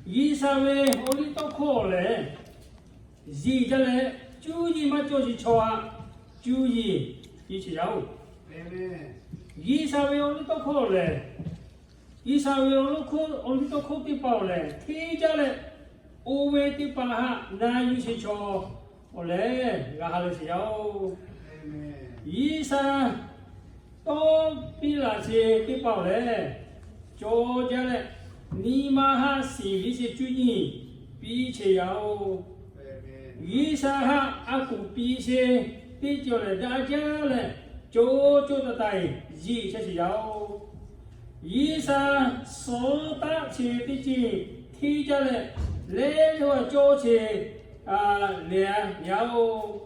G'uiˬsha ve awˬ liˇ tawˇ hkawˇ lehˬ, yiˬ jaˇ leh, cuˇ yiˍ maˇ cawˬ sheˍ chaw htaꞈ cuˇ yiˍ piˇ sheˍ yaˇ oˬ. G'uiˬsha ve awˬ liˇ tawˇ hkawˇ lehˬ, G'uiˬsha ve awˬ liˇ tawˇ hkawˇ teˇ hpaˍ awˬ lehˬ, hteˇ jaˇ leh, oˇ ve teˇ hpaˍ htaꞈ na yuˬ sheˍ chaw awˬ lehˬ g'a ha lehˬ sheˍ yaˇ oˬ. G'uiˬsha tawˇ piˇ laˬ sheˍ teˇ hpaˍ awˬ lehˬ, cawˬ jaˇ leh, nyi ma haꞈ shiˍ viˉ sheˍ cuˇ nyiˇ piˇ sheˍ yaˇ oˬ. G'uiˬsha haꞈ a kuˬ piˇ sheˍ teˇ ceuˬ lehˬ, daꞈ jaˇ leh, co co taiˍ taiˍ yiˬ chehˇ sheˍ yaˇ oˬ. G'uiˬsha suhˉ taˆ sheˍ teˇ ceuˬ hteˇ jaˇ leh, lehˬ yawˇ cawˇ sheˍ lehˬ yaˇ oˬ.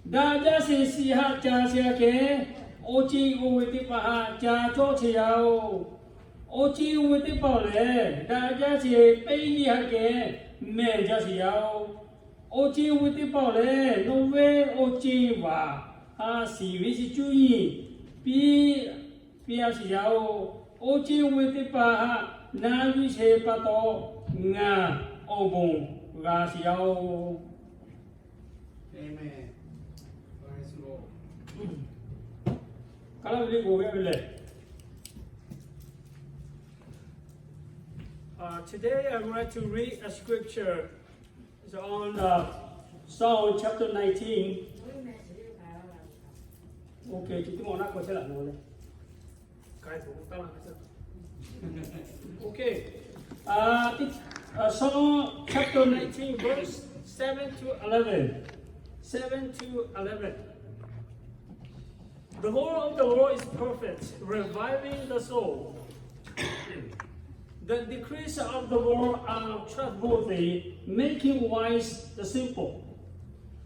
Daꞈ jaˇ sheˍ shiˍ haꞈ ca sheˍ aꞈ kehˬ, awˬ ceˬ oˇ ve teˇ hpaˍ haꞈ ca cawˇ sheˍ yaˇ oˬ. Awˬ ceˬ oˇ ve teˇ hpaˍ awˬ lehˬ, daꞈ jaˇ sheˍ peˇ yiˇ haꞈ kehˬ mehˬ jaˇ sheˍ yaˇ oˬ. Awˬ ceˬ oˇ ve teˇ hpaˍ awˬ lehˬ, nawˬ ve awˬ ceˬ vaˬ haꞈ shiˍ viˉ shiˍ cuˇ nyiˇ piˇ piˇ a sheˍ yaˇ oˬ. Awˬ ceˬ oˇ ve teˇ hpaˍ haꞈ na yuˬ sheˍ pa taw, ngaˬ awˬ bon g'a sheˍ yaˇ oˬ. Ka laˇ ve le k'oˆ ve lehˬ, today I would like to read a scripture. It's on uh, Psalm chapter nineteen. Okay, chi teˇ maˬ naˆ k'awꞈ chehˇ laˬ nawˬ leh. Okay. Uh, Psalm chapter nineteen, verse seven to eleven. Seven to eleven. The law of the Lord is perfect, reviving the soul. The decrees of the Lord are trustworthy, making wise the simple.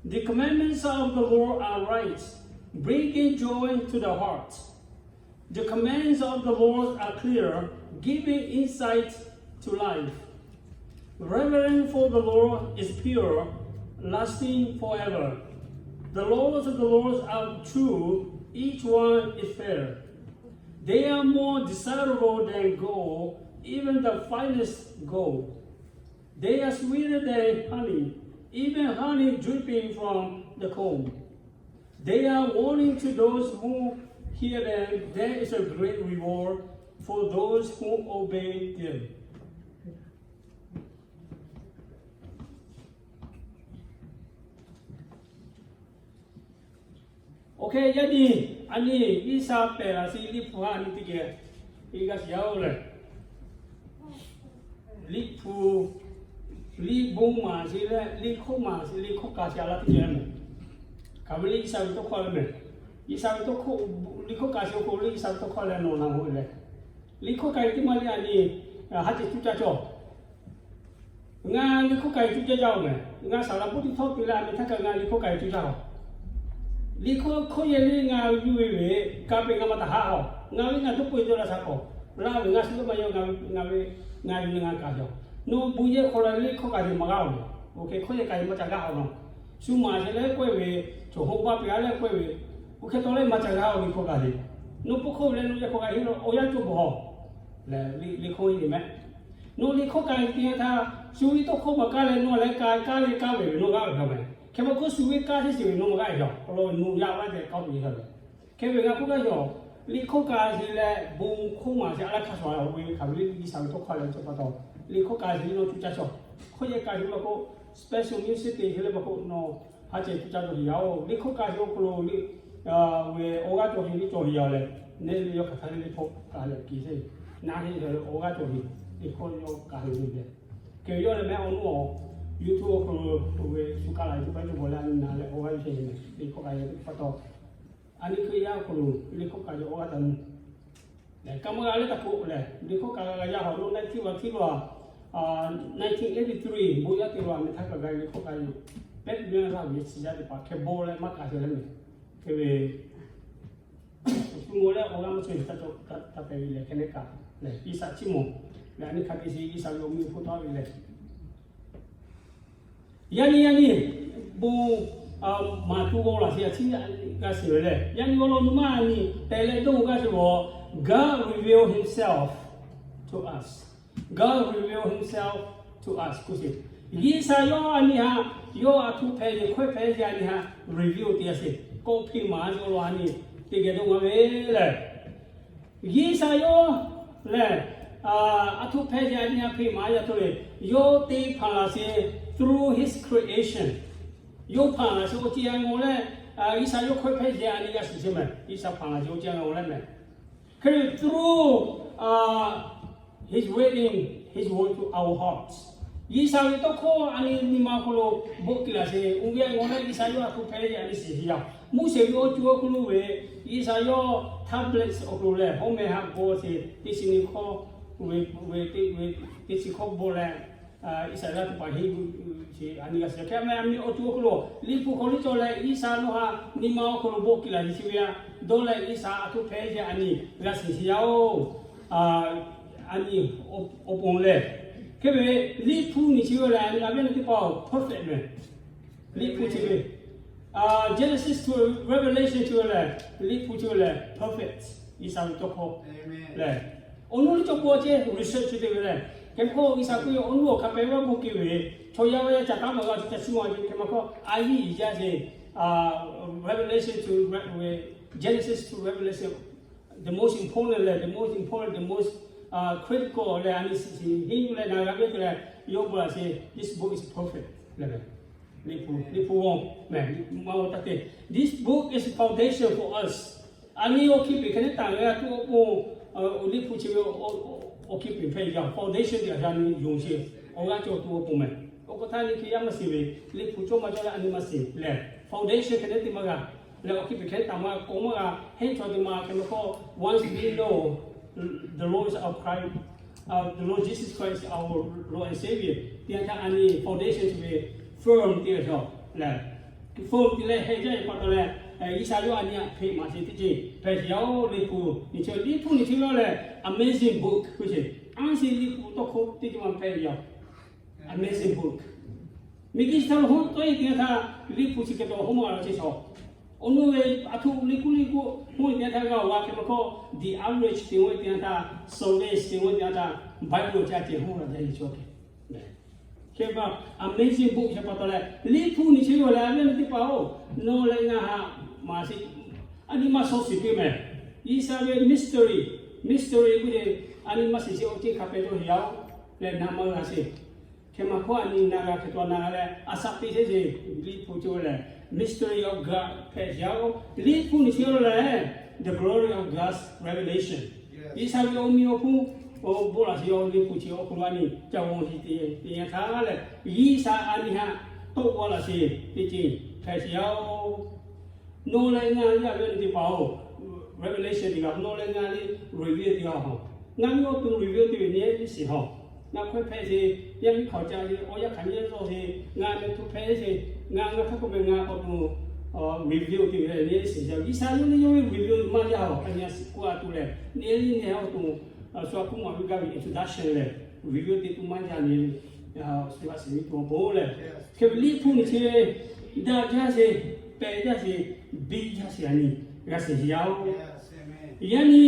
The commandments of the Lord are right, bringing joy to the heart. The commands of the Lord are clear, giving insight to life. Reverence for the Lord is pure, lasting forever. The laws of the Lord are true, each one is fair. They are more desirable than gold, even the finest gold. They are sweeter than honey, even honey dripping from the comb. They are warning to those who hear them. There is a great reward for those who obey them. Okay, yaꞈ nyi a nyi G'uiˬsha pehˬ laˬ sheˍ liꞈ hpu ha nyi teˇ geh iˉ g'aˇ shiˍ yaˇ oˬ lehˬ, liꞈ hpu, liꞈ bon maˍ sheˍ leh liꞈ hk'oˆ maˍ sheˍ, liꞈ hk'oˆ kaˍ sheˍ a laˇ teˇ geh mehˬ. Hk'aˬ ve le G'uiˬsha ve tawˇ hkawˇ lehˬ mehˬ. G'uiˬsha ve tawˇ hkawˇ, liꞈ hk'oˆ kaˍ sheˍ awˬ hk'aw lo G'uiˬsha ve tawˇ hkawˇ lehˬ nawˬ na hoꞈ leh, liꞈ hk'oˆ kaˍ ve teˇ maˇ le a nyi, ha ceh cuˇ caˇ cawˬ. Ngaˬ liꞈ hk'oˆ kaˍ ve cuˇ caˇ jaˇ oˬ mehˬ. Ngaˬ saˍ laꞈ poˇ tiˇ htawˇ te leh a meh htaˇ kaꞈ ngaˬ liꞈ hk'oˆ kaˍ ve cuˇ caˇ oˬ. Liꞈ hk'oˆ hk'oˆ yehˬ le ngaˬ yuˬ ve ve, ka peꞈ ngaˬ maˇ taˍ haˉ oˬ. Ngaˬ ve ngaˬ toˇ peuˬ e te la shaˍ k'awꞈ, laˇ ve ngaˬ shu teˇ maˇ yaw, ngaˬ ve, ngaˬ ve, ngaˬ yuˬ leh ngaˬ kaˍ yaw. Nawˬ bon yehˬ hk'aw lo liꞈ hk'oˆ kaˍ ve maˇ g'aˇ oˬ. Oˇ hk'e hk'oˆ yehˬ kaˍ ve maˇ ca g'aˇ oˬ nawˬ. Shu maˍ sheˍ leh k'oˆ ve, cawˬ hoꞈ baˆ peꞈ a leh k'oˆ ve, oˇ hk'e taw leh maˇ ca g'aˇ oˬ liꞈ hk'oˆ kaˍ ve. Nawˬ pawˆ hk'oˆ leh nawˬ yehˬ hk'aw kaꞈ heˆ lo awˬ yanˇ cawˬ bawˬ lehˬ, liꞈ hk'oˆ ve mehˬ. Nawˬ liꞈ hk'oˆ kaˍ ve te htaˇ, shu ve tawˇ hkawˇ maˇ kaˇ leh nawˬ leh ka kaˇ ve kaˇ ve ve nawˬ g'aˇ ve hk'a mehˬ. Hk'e maˇ k'oˆ shu ve kaˇ teˇ shiˍ ve nawˬ maˇ g'aˇ ve hk'a, awˬ lawn ve nawˬ yaˇ laˇ ceh k'aw tuˬ ve hk'a mehˬ. Hk'e ve ngaˬ k'oˆ gaˇ yaw, liꞈ hk'oˆ kaˍ sheˍ leh bon hk'oˆ maˍ sheˍ a laˇ hk'a shuˍ a oˇ ve hk'aˬ ve le G'uiˬsha ve tawˇ hkawˇ leh cawˬ pa taw, liꞈ hk'oˆ kaˍ sheˍ le nawˬ cuˇ caˇ cawˬ. Hk'oˆ yehˬ kaˍ sheˍ le maˇ k'oˆ, special music te sheˍ le maˇ k'oˆ, nawˬ ha ceh cuˇ caˇ cawˬ ve yaˇ oˬ. Liꞈ hk'oˆ kaˍ sheˍ awˬ hk'aw lo le, ve awˬ g'aˇ cawˬ ve le cawˬ ve yaˇ leh, neˇ le yawˇ hk'aˬ htaˇ le liꞈ hk'oˆ kaˍ leh kiˬ sheˍ. Na heˆ leh awˬ g'aˇ cawˬ ve, liꞈ hk'oˆ yawˇ kaˍ ve le. Hk'e ve yaˇ leh mehˬ awˬ nuˇ awˬ YouTube awˬ hk'aw lo ve shu kaˇ la tuˬ paˇ cawˬ bawˬ leh a nyi na leh awˬ g'aˇ yuˬ sheˍ ve liꞈ hk'oˆ kaˍ sheˍ pa taw, a nyi Hkriꞈ yaˇ awˬ hk'aw lo liꞈ hk'oˆ kaˍ sheˍ awˬ g'aˇ taˇ nu lehˬ, ka maˇ g'a leh taˇ k'oˆ leh, liꞈ hk'oˆ kaˍ g'a yaˇ hawˬ lo nineteen, a hk'aˬ lo a, nineteen eighty-three bon yaˇ te lo a meh htaˇ kaꞈ g'a liꞈ hk'oˆ kaˍ sheˍ pehˉ ve yaˇ ve chi yaˇ teˇ hpaˍ hk'e bawˆ leh maˇ kaˍ sheˍ leh mehˬ. Hk'e ve shu maw leh awˬ g'aˇ maˇ chaweh taˇ cawˬ taˇ pehˍ ve lehˬ hk'e leh kaꞈ lehˬ, G'uiˬsha chiˇ mawˬ leh a nyi hk'a te sheˍ G'uiˬsha ve awˬ meh hpu tawˆ ve lehˬ, yaˇ nyi yaˇ nyi bon maˍ tuˬ g'aw laˬ sheˍ a ciˉ g'a shiˍ ve lehˬ, yaˇ nyi g'aw lo nu maˇ nyi tehꞈ leh dawˇ g'aˇ sheˍ g'awˬ, God reveal himself to us. God reveal himself to us k'oˆ sheˍ. G'uiˬsha yawˇ a nyi htaꞈ, yawˇ a htoꞈ hpehꞈ ve, hkawehˇ hpehꞈ ve a nyi htaꞈ reveal te a sheˍ. Kawˆ hpiˇ maˍ a ve awˬ lawn a nyi teˇ geh dawˇ maˇ ve lehˬ, G'uiˬsha yawˇ lehˬ, a htoꞈ hpehꞈ ve a nyi htaꞈ hpiˇ maˍ a yaˇ htaˇ lehˬ, yawˇ te hpanˍ laˬ sheˍ through his creation. Yawˇ hpanˍ laˬ sheˍ awˬ ceuˬ a ngaˬ leh, G'uiˬsha yawˇ hkawehˇ hpehꞈ ve a nyi g'a shiˍ sheˍ mehˬ. G'uiˬsha hpanˍ laˬ sheˍ awˬ ceuˬ a ngaˬ leh mehˬ. Hk'e through his word, his word to our hearts. G'uiˬsha ve tawˇ hkawˇ a nyi nyi ma hk'aw lo bvuhꞈ kiˬ laˬ sheˍ. Oˇ ve a ngaˬ leh G'uiˬsha yawˇ a htoꞈ hpehꞈ ve a nyi shiˍ shiˍ yaˇ. Moˉseˍ ve awˬ co awˬ hk'aw lo ve, G'uiˬsha yawˇ tablet awˬ hk'aw lo lehˬ, hawˉ meh haꞈ bvuhꞈ sheˍ, teˇ chi nyi hkawˇ ve, ve teˇ chi hkawˇ bvuhꞈ leh, Iˉsaˍreˍlaˆ teˇ hpaˍ henˇ yuˬ sheˍ a nyi g'a shiˍ. Hk'e a meh a nyi awˬ co awˬ hk'aw lo Liꞈ hpu hk'aw liˇ cawˬ leh, G'uiˬsha nawˬ htaꞈ nyi ma awˬ hk'aw lo bvuhꞈ kiˬ laˬ sheˍ chi ve a, dawˇ leh G'uiˬsha a htoꞈ hpehꞈ ve a nyi g'a shiˍ shiˍ yaˇ-oˬ. A nyi awˬ pon lehˬ, hk'e ve Liꞈ hpu nyi chi ve lehˬ, a nyi a ve teˇ hpaˍ-oˬ, perfect mehˬ. Liꞈ hpu chi ve, Genesis to Revelation chi ve lehˬ, Liꞈ hpu chi ve lehˬ perfect. G'uiˬsha ve tawˇ hkawˇ lehˬ, awˬ nuˇ liˇ cawˬ k'o a ceh research chi te ve lehˬ, hk'e k'o G'uiˬsha k'oˆ ve awˬ nuˇ awˬ hk'a pehꞈ g'a bvuhꞈ kiˬ ve, chaw yaˇ ve ca taˉ maˬ g'a chi ca shiˍ maˬ ve hk'e ma hkawˇ a yiˇ iˉ jaˇ sheˍ. Revelation to Re-, Genesis to Revelation, the most important leh, the most important, the most critical leh a nyi shiˍ shiˍ henˇ yuˬ leh na g'a ve te leh, yawˇ bvuhꞈ laˬ sheˍ, this book is perfect leh, Liꞈ hpu, Liꞈ hpu g'aw mehˬ, maˇ g'aw taˇ te. This book is foundation for us. A nyi awˬ hkiˇ peꞈ hk'e neˉ taˍ ve a tuˬ awˬ pon, Liꞈ hpu chi ve awˬ hkiˇ peꞈ hpehꞈ ve yaˇ foundation te a sha nyi yonˍ sheˍ. Awˬ g'aˇ cawˬ tuˬ awˬ pon mehˬ. Awˬ k'o htaˇ nyi hk'e yaˇ maˇ shiˍ ve, Liꞈ hpu cawˇ maˇ cawˇ leh a nyi maˇ shiˍ lehˬ, foundation hk'e neˉ te maˇ g'a. Lehˬ awˬ hkiˇ peꞈ hk'e neˉ taˍ maˇ k'o maˇ g'a, henˇ chaw te ma hk'e ma hkawˇ, once we know the Lord is our Christ, the Lord Jesus Christ is our Lord and Savior te a htaˇ a nyi foundation chi ve firm te a shaw lehˬ, firm te leh heh jaˇ ve pa taw leh, G'uiˬsha yawˇ a nyi htaꞈ hpeꞈ maˍ sheˍ teˇ ceuˬ hpehꞈ sheˍ yaˇ-oˬ. Liꞈ hpu nyi chi, Liꞈ hpu nyi chi lawˇ lehˬ amazing book k'oˆ sheˍ. Anˇ sheˍ Liꞈ hpu tawˇ hkawˇ teˇ ceuˬ maˇ hpehꞈ ve yaˇ. Amazing book. Miˬguiˬ chi htaꞈ lo hawˉ tawˆ e te a htaˇ Liꞈ hpu chi hk'e taw hawˉ maˇ g'a la chehˇ shaw. Awˬ nuˇ ve a htoꞈ Liꞈ hpu Liꞈ hpu hawˉ e te a htaˇ g'a awˬ g'a hk'e ma hkawˇ, the average te hawˉ e te a htaˇ, survey te hawˉ e te a htaˇ, Bible chi a ceh hawˉ la jaˇ ve chaw hk'e Hk'e pa, amazing book chi pa taw leh, Liꞈ hpu nyi chi ve lehˬ, a ve teˇ hpaˍ-oˬ, nawˬ leh ngaˬ haꞈ maˍ sheˍ, a nyi maˇ shawˍ shiˍ piˇ mehˬ. G'uiˬsha ve mystery, mystery k'oˆ ve, a nyi maˇ shiˍ sheˍ awˬ ceuˬ hk'a pehꞈ cawˬ sheˍ yaˇ-oˬ leh na maˇ g'a sheˍ. Hk'e ma hkawˇ a nyi na g'a hk'e taw na g'a leh a shaꞈ teꞈ sheˍ sheˍ, Liꞈ hpu chi ve lehˬ, mystery of God hpehꞈ sheˍ yaˇ-oˬ. Liꞈ hpu nyi chi ve lehˬ, the glory of God's revelation. G'uiˬsha ve awˬ meh awˬ hponˇ bon laˬ sheˍ yaˇ-oˬ. Liꞈ hpu chi awˬ hk'aw lo a nyi ca g'aw sheˍ te te yanˇ htaˇ lehˬ, G'uiˬsha a nyi htaꞈ tawˆ g'aw laˬ sheˍ teˇ ceuˬ hpehꞈ sheˍ yaˇ-oˬ. Nawˬ leh ngaˬ yaˇ ve teˇ hpaˍ-oˬ, revelation teˇ g'aˇ nawˬ leh ngaˬ le reveal teˇ g'aˇ hawˬ. Ngaˬ miˇ awˬ to reveal te ve nyi iˉ shiˍ hawˬ. Ngaˬ hkawehˇ hpehꞈ sheˍ, yaˇ miˇ hk'aw ca sheˍ, awˬ yaˇ hk'aˬ nyi leh tawˆ sheˍ, ngaˬ meh htu hpehꞈ sheˍ, ngaˬ ngaˬ hk'a k'oˆ meh ngaˬ awˬ to reveal te ve nyi iˉ shiˍ yaˇ. G'uiˬsha yawˇ le yawˇ ve reveal maˇ yaˇ hawˬ. Hk'aˬ nyi a shiˍ k'oˆ a tuˬ lehˬ, nyi iˉ nyi nehˬ awˬ to shu a k'oˆ maˍ ve gaˇ ve introduction lehˬ, reveal te tuˬ maˇ yaˇ nyi shu a shiˍ ve tuˬ awˬ pon lehˬ, hk'e ve Liꞈ hpu nyi chi daꞈ jaˇ sheˍ, pehˬ jaˇ sheˍ, biˇ jaˇ sheˍ a nyi g'a shiˍ sheˍ yaˇ-oˬ. Yaˇ nyi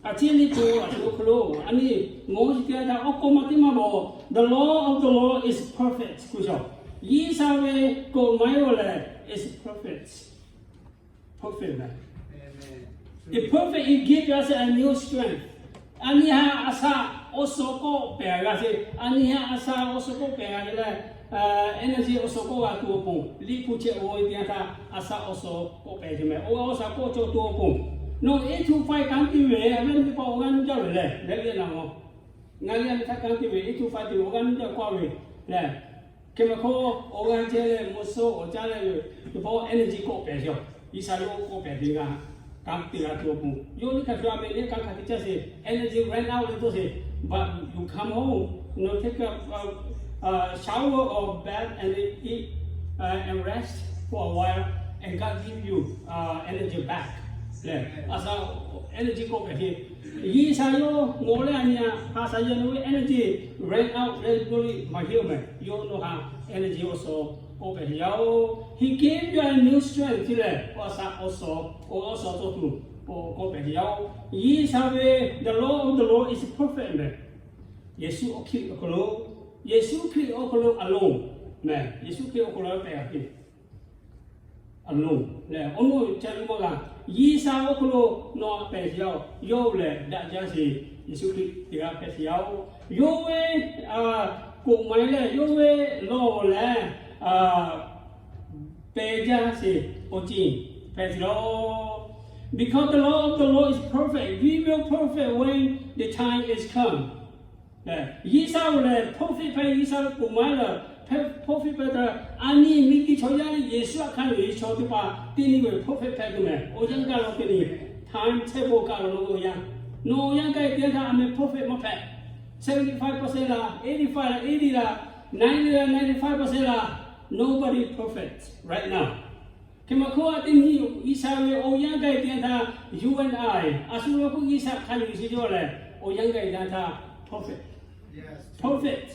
a ciˉ Liꞈ hpu a shu awˬ hk'aw lo a nyi ngaˬ hui teˇ g'aˇ htaꞈ awˬ k'aw maˇ teˇ maˇ bawˬ, the law of the Lord is perfect k'oˆ shaw. G'uiˬsha ve กฎหมาย lehˬ is perfect. Perfect mehˬ. It perfect, it give us a new strength. A nyi htaꞈ a shaꞈ awˬ suhˍ k'awˆ pehˬ g'a sheˍ. A nyi htaꞈ a shaꞈ awˬ suhˍ k'awˆ pehˬ g'a sheˍ leh, energy awˬ suhˍ k'awˆ g'a tuˬ awˬ pon, Liꞈ hpu chi awˬ e te htaꞈ a shaꞈ awˬ suhˍ k'awˆ pehˬ sheˍ mehˬ. Awˬ g'aˇ awˬ shaꞈ k'awˆ cawˬ tuˬ awˬ pon, nawˬ eight to five kanˉ te ve a ve teˇ hpaˍ awˬ g'aˇ nuˇ jaˇ ve lehˬ, leh ve na-o. Ngaˬ le a ve htaꞈ kanˉ te ve eight to five te ve awˬ g'aˇ nuˇ jaˇ k'oˆ a ve lehˬ, hk'e ma hkawˇ awˬ g'aˇ ceh leh mvuhˇ suhˉ awˬ caˉ leh ve teˇ hpaˍ energy k'awˆ pehˬ sheˍ. G'uiˬsha yawˇ k'awˆ pehˬ ve g'a, kanˉ te g'a tuˬ awˬ pon, yawˇ liˇ hk'a shuˍ a meh liˇ kanˉ hk'a te caˇ sheˍ, energy ran out leh tawˇ sheˍ. But you come home, you know, take a shower or bath and eat and rest for a while, and God give you energy back. Lehˬ a shaꞈ energy k'awˆ pehˬ sheˍ. G'uiˬsha yawˇ mawˬ leh a nyi a ha shaˍ yaˇ nawˬ ve energy ran out leh dawˇ liˇ maˇ heˆ-oˬ mehˬ. Yawˇ nawˬ htaꞈ energy awˬ suhˍ k'awˆ pehˬ sheˍ yaˇ-oˬ. He gave you a new strength te leh a shaꞈ awˬ suhˍ, awˬ g'aˇ awˬ shaꞈ cawˬ tuˬ k'awˆ pehˬ sheˍ yaˇ-oˬ. G'uiˬsha ve the law of the Lord is perfect mehˬ. Yeˍsuˆ awˬ hkiˆ awˬ hk'aw lo Yeˍsuˆ Hkriꞈ awˬ hk'aw lo alone meh, Yeˍsuˆ Hkriꞈ awˬ hk'aw lo pehˬ a te alone lehˬ, awˬ naw ca lu maˇ g'a. G'uiˬsha awˬ hk'aw lo nawˬ pehˬ sheˍ-oˬ. Yawˇ lehˬ daꞈ jaˇ sheˍ. Yeˍsuˆ Hkriꞈ teˇ g'aˇ hpehꞈ sheˍ-oˬ. Yawˇ ve koꞈ maˍ lehˬ, yawˇ ve law lehˬ pehˬ jaˇ sheˍ. Awˬ ceuˬ hpehꞈ sheˍ-oˬ. Because the law of the Lord is perfect, we will perfect when the time is come. G'uiˬsha-oˬ lehˬ prophet hpehꞈ, G'uiˬsha ve koꞈ maˍ lehˬ prophet hpehꞈ taˍ. A nyi miˬguiˬ chaw yaˇ leh Yeˍsuˆ htaꞈ hk'a yonˍ ve chaw teˇ hpaˍ teˇ nyi ve prophet hpehꞈ tuˬ meh. Awˬ yanˇ gaˇ law teˇ nyi, time table gaˇ law nawˬ awˬ yanˇ, nawˬ awˬ yanˇ gaˇ teˇ yanˇ htaˇ a meh prophet maˇ hpehꞈ. Seventy five percent laˇ, eighty five laˇ, eighty laˇ, ninety laˇ, ninety five percent laˇ, nobody perfect right now. Hk'e maˇ hkawˇ a teˇ nyi, G'uiˬsha ve awˬ yanˇ gaˇ teˇ yanˇ htaˇ, you and I a shu lo k'o G'uiˬsha hk'a yonˍ sheˍ jaˇ lehˬ, awˬ yanˇ gaˇ teˇ yanˇ htaˇ prophet, prophet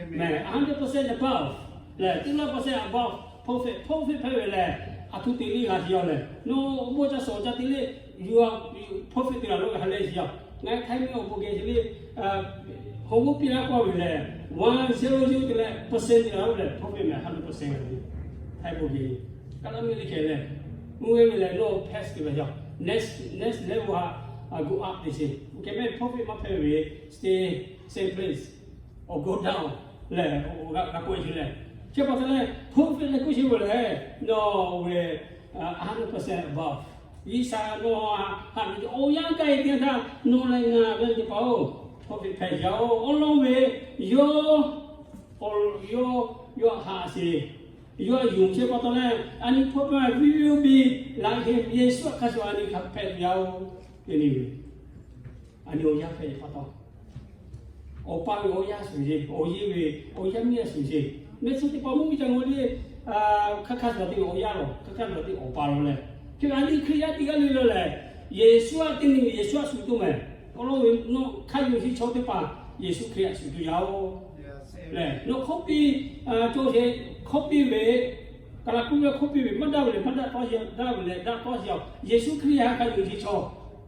meh, hundred percent above lehˬ, two hundred percent above prophet, prophet hpehꞈ ve lehˬ, a htoꞈ te le g'a sheˍ-oˬ lehˬ, nawˬ awˬ bon ca shawˍ ca te le, you are prophet teˇ g'aˇ lo ha lehˬ sheˍ-oˬ. Ngaˬ hui Htaiˇ miˇ awˬ bon geh sheˍ le, hawꞈ g'oˇ piˇ laˇ k'oˆ ve lehˬ, one zero zero te leh percent teˇ g'aˇ lo lehˬ prophet meh, hundred percent g'a ve. Htaiˇ bon geh kaˇ laˇ miˇ le hkeh lehˬ, mvuhˇ g'uˇ ve lehˬ nawˬ pass te ve yoˬ. Next, next level htaꞈ go up te sheˍ. Hk'e meh prophet maˇ hpehꞈ ve, stay same place or go down lehˬ, g'a k'oˆ ve lehˬ. Chi pa taw leh prophet leh k'oˆ sheˍ ve lehˬ, nawˬ ve hundred percent above. G'uiˬsha nawˬ htaꞈ haꞈ ve awˬ yanˇ gaˇ teˇ yanˇ htaˇ nawˬ leh ngaˬ ve teˇ hpaˍ-oˬ, prophet hpehꞈ jaˇ-oˬ. Awˬ lawn ve yawˇ, yawˇ, yawˇ haꞈ sheˍ, yawˇ yonˍ sheˍ pa taw leh, a nyi prophet, we will be like him. Yeˍsuˆ htaꞈ hk'a shuˍ a nyi hk'a hpehꞈ ve yoˬ. Teˇ nyi ve, a nyi awˬ yanˇ hpehꞈ ve pa taw, awˬ pa ve awˬ yanˇ shuˍ sheˍ, awˬ yehˬ ve awˬ yanˇ miˇ a shuˍ sheˍ. Mehˆ shiˍ teˇ hpaˍ mvuhˇ miˬ ca ngaw le, hk'aˇ hk'aˇ suh teˇ ve awˬ yanˇ lawˬ, hk'aˇ hk'aˇ suh teˇ awˬ pa lawˬ leh, hk'e a nyi Hkriꞈ yaˇ teˇ g'aˇ le lawˬ lehˬ, Yeˍsuˆ htaꞈ teˇ nyi ve Yeˍsuˆ htaꞈ shuˍ tuˬ meh. Awˬ lawn ve nawˬ hk'a yonˍ sheˍ chaw teˇ hpaˍ Yeˍsuˆ Hkriꞈ htaꞈ shuˍ tuˬ yaˇ-oˬ. Lehˬ nawˬ hkawˇ piˇ, cawˬ sheˍ, hkawˇ piˇ ve, kaˬ la kuˇ ve hkawˇ piˇ ve maˇ daꞈ ve lehˬ maˇ daꞈ tawˇ sheˍ, daꞈ ve lehˬ daꞈ tawˇ sheˍ-oˬ. Yeˍsuˆ Hkriꞈ htaꞈ hk'a yonˍ sheˍ chaw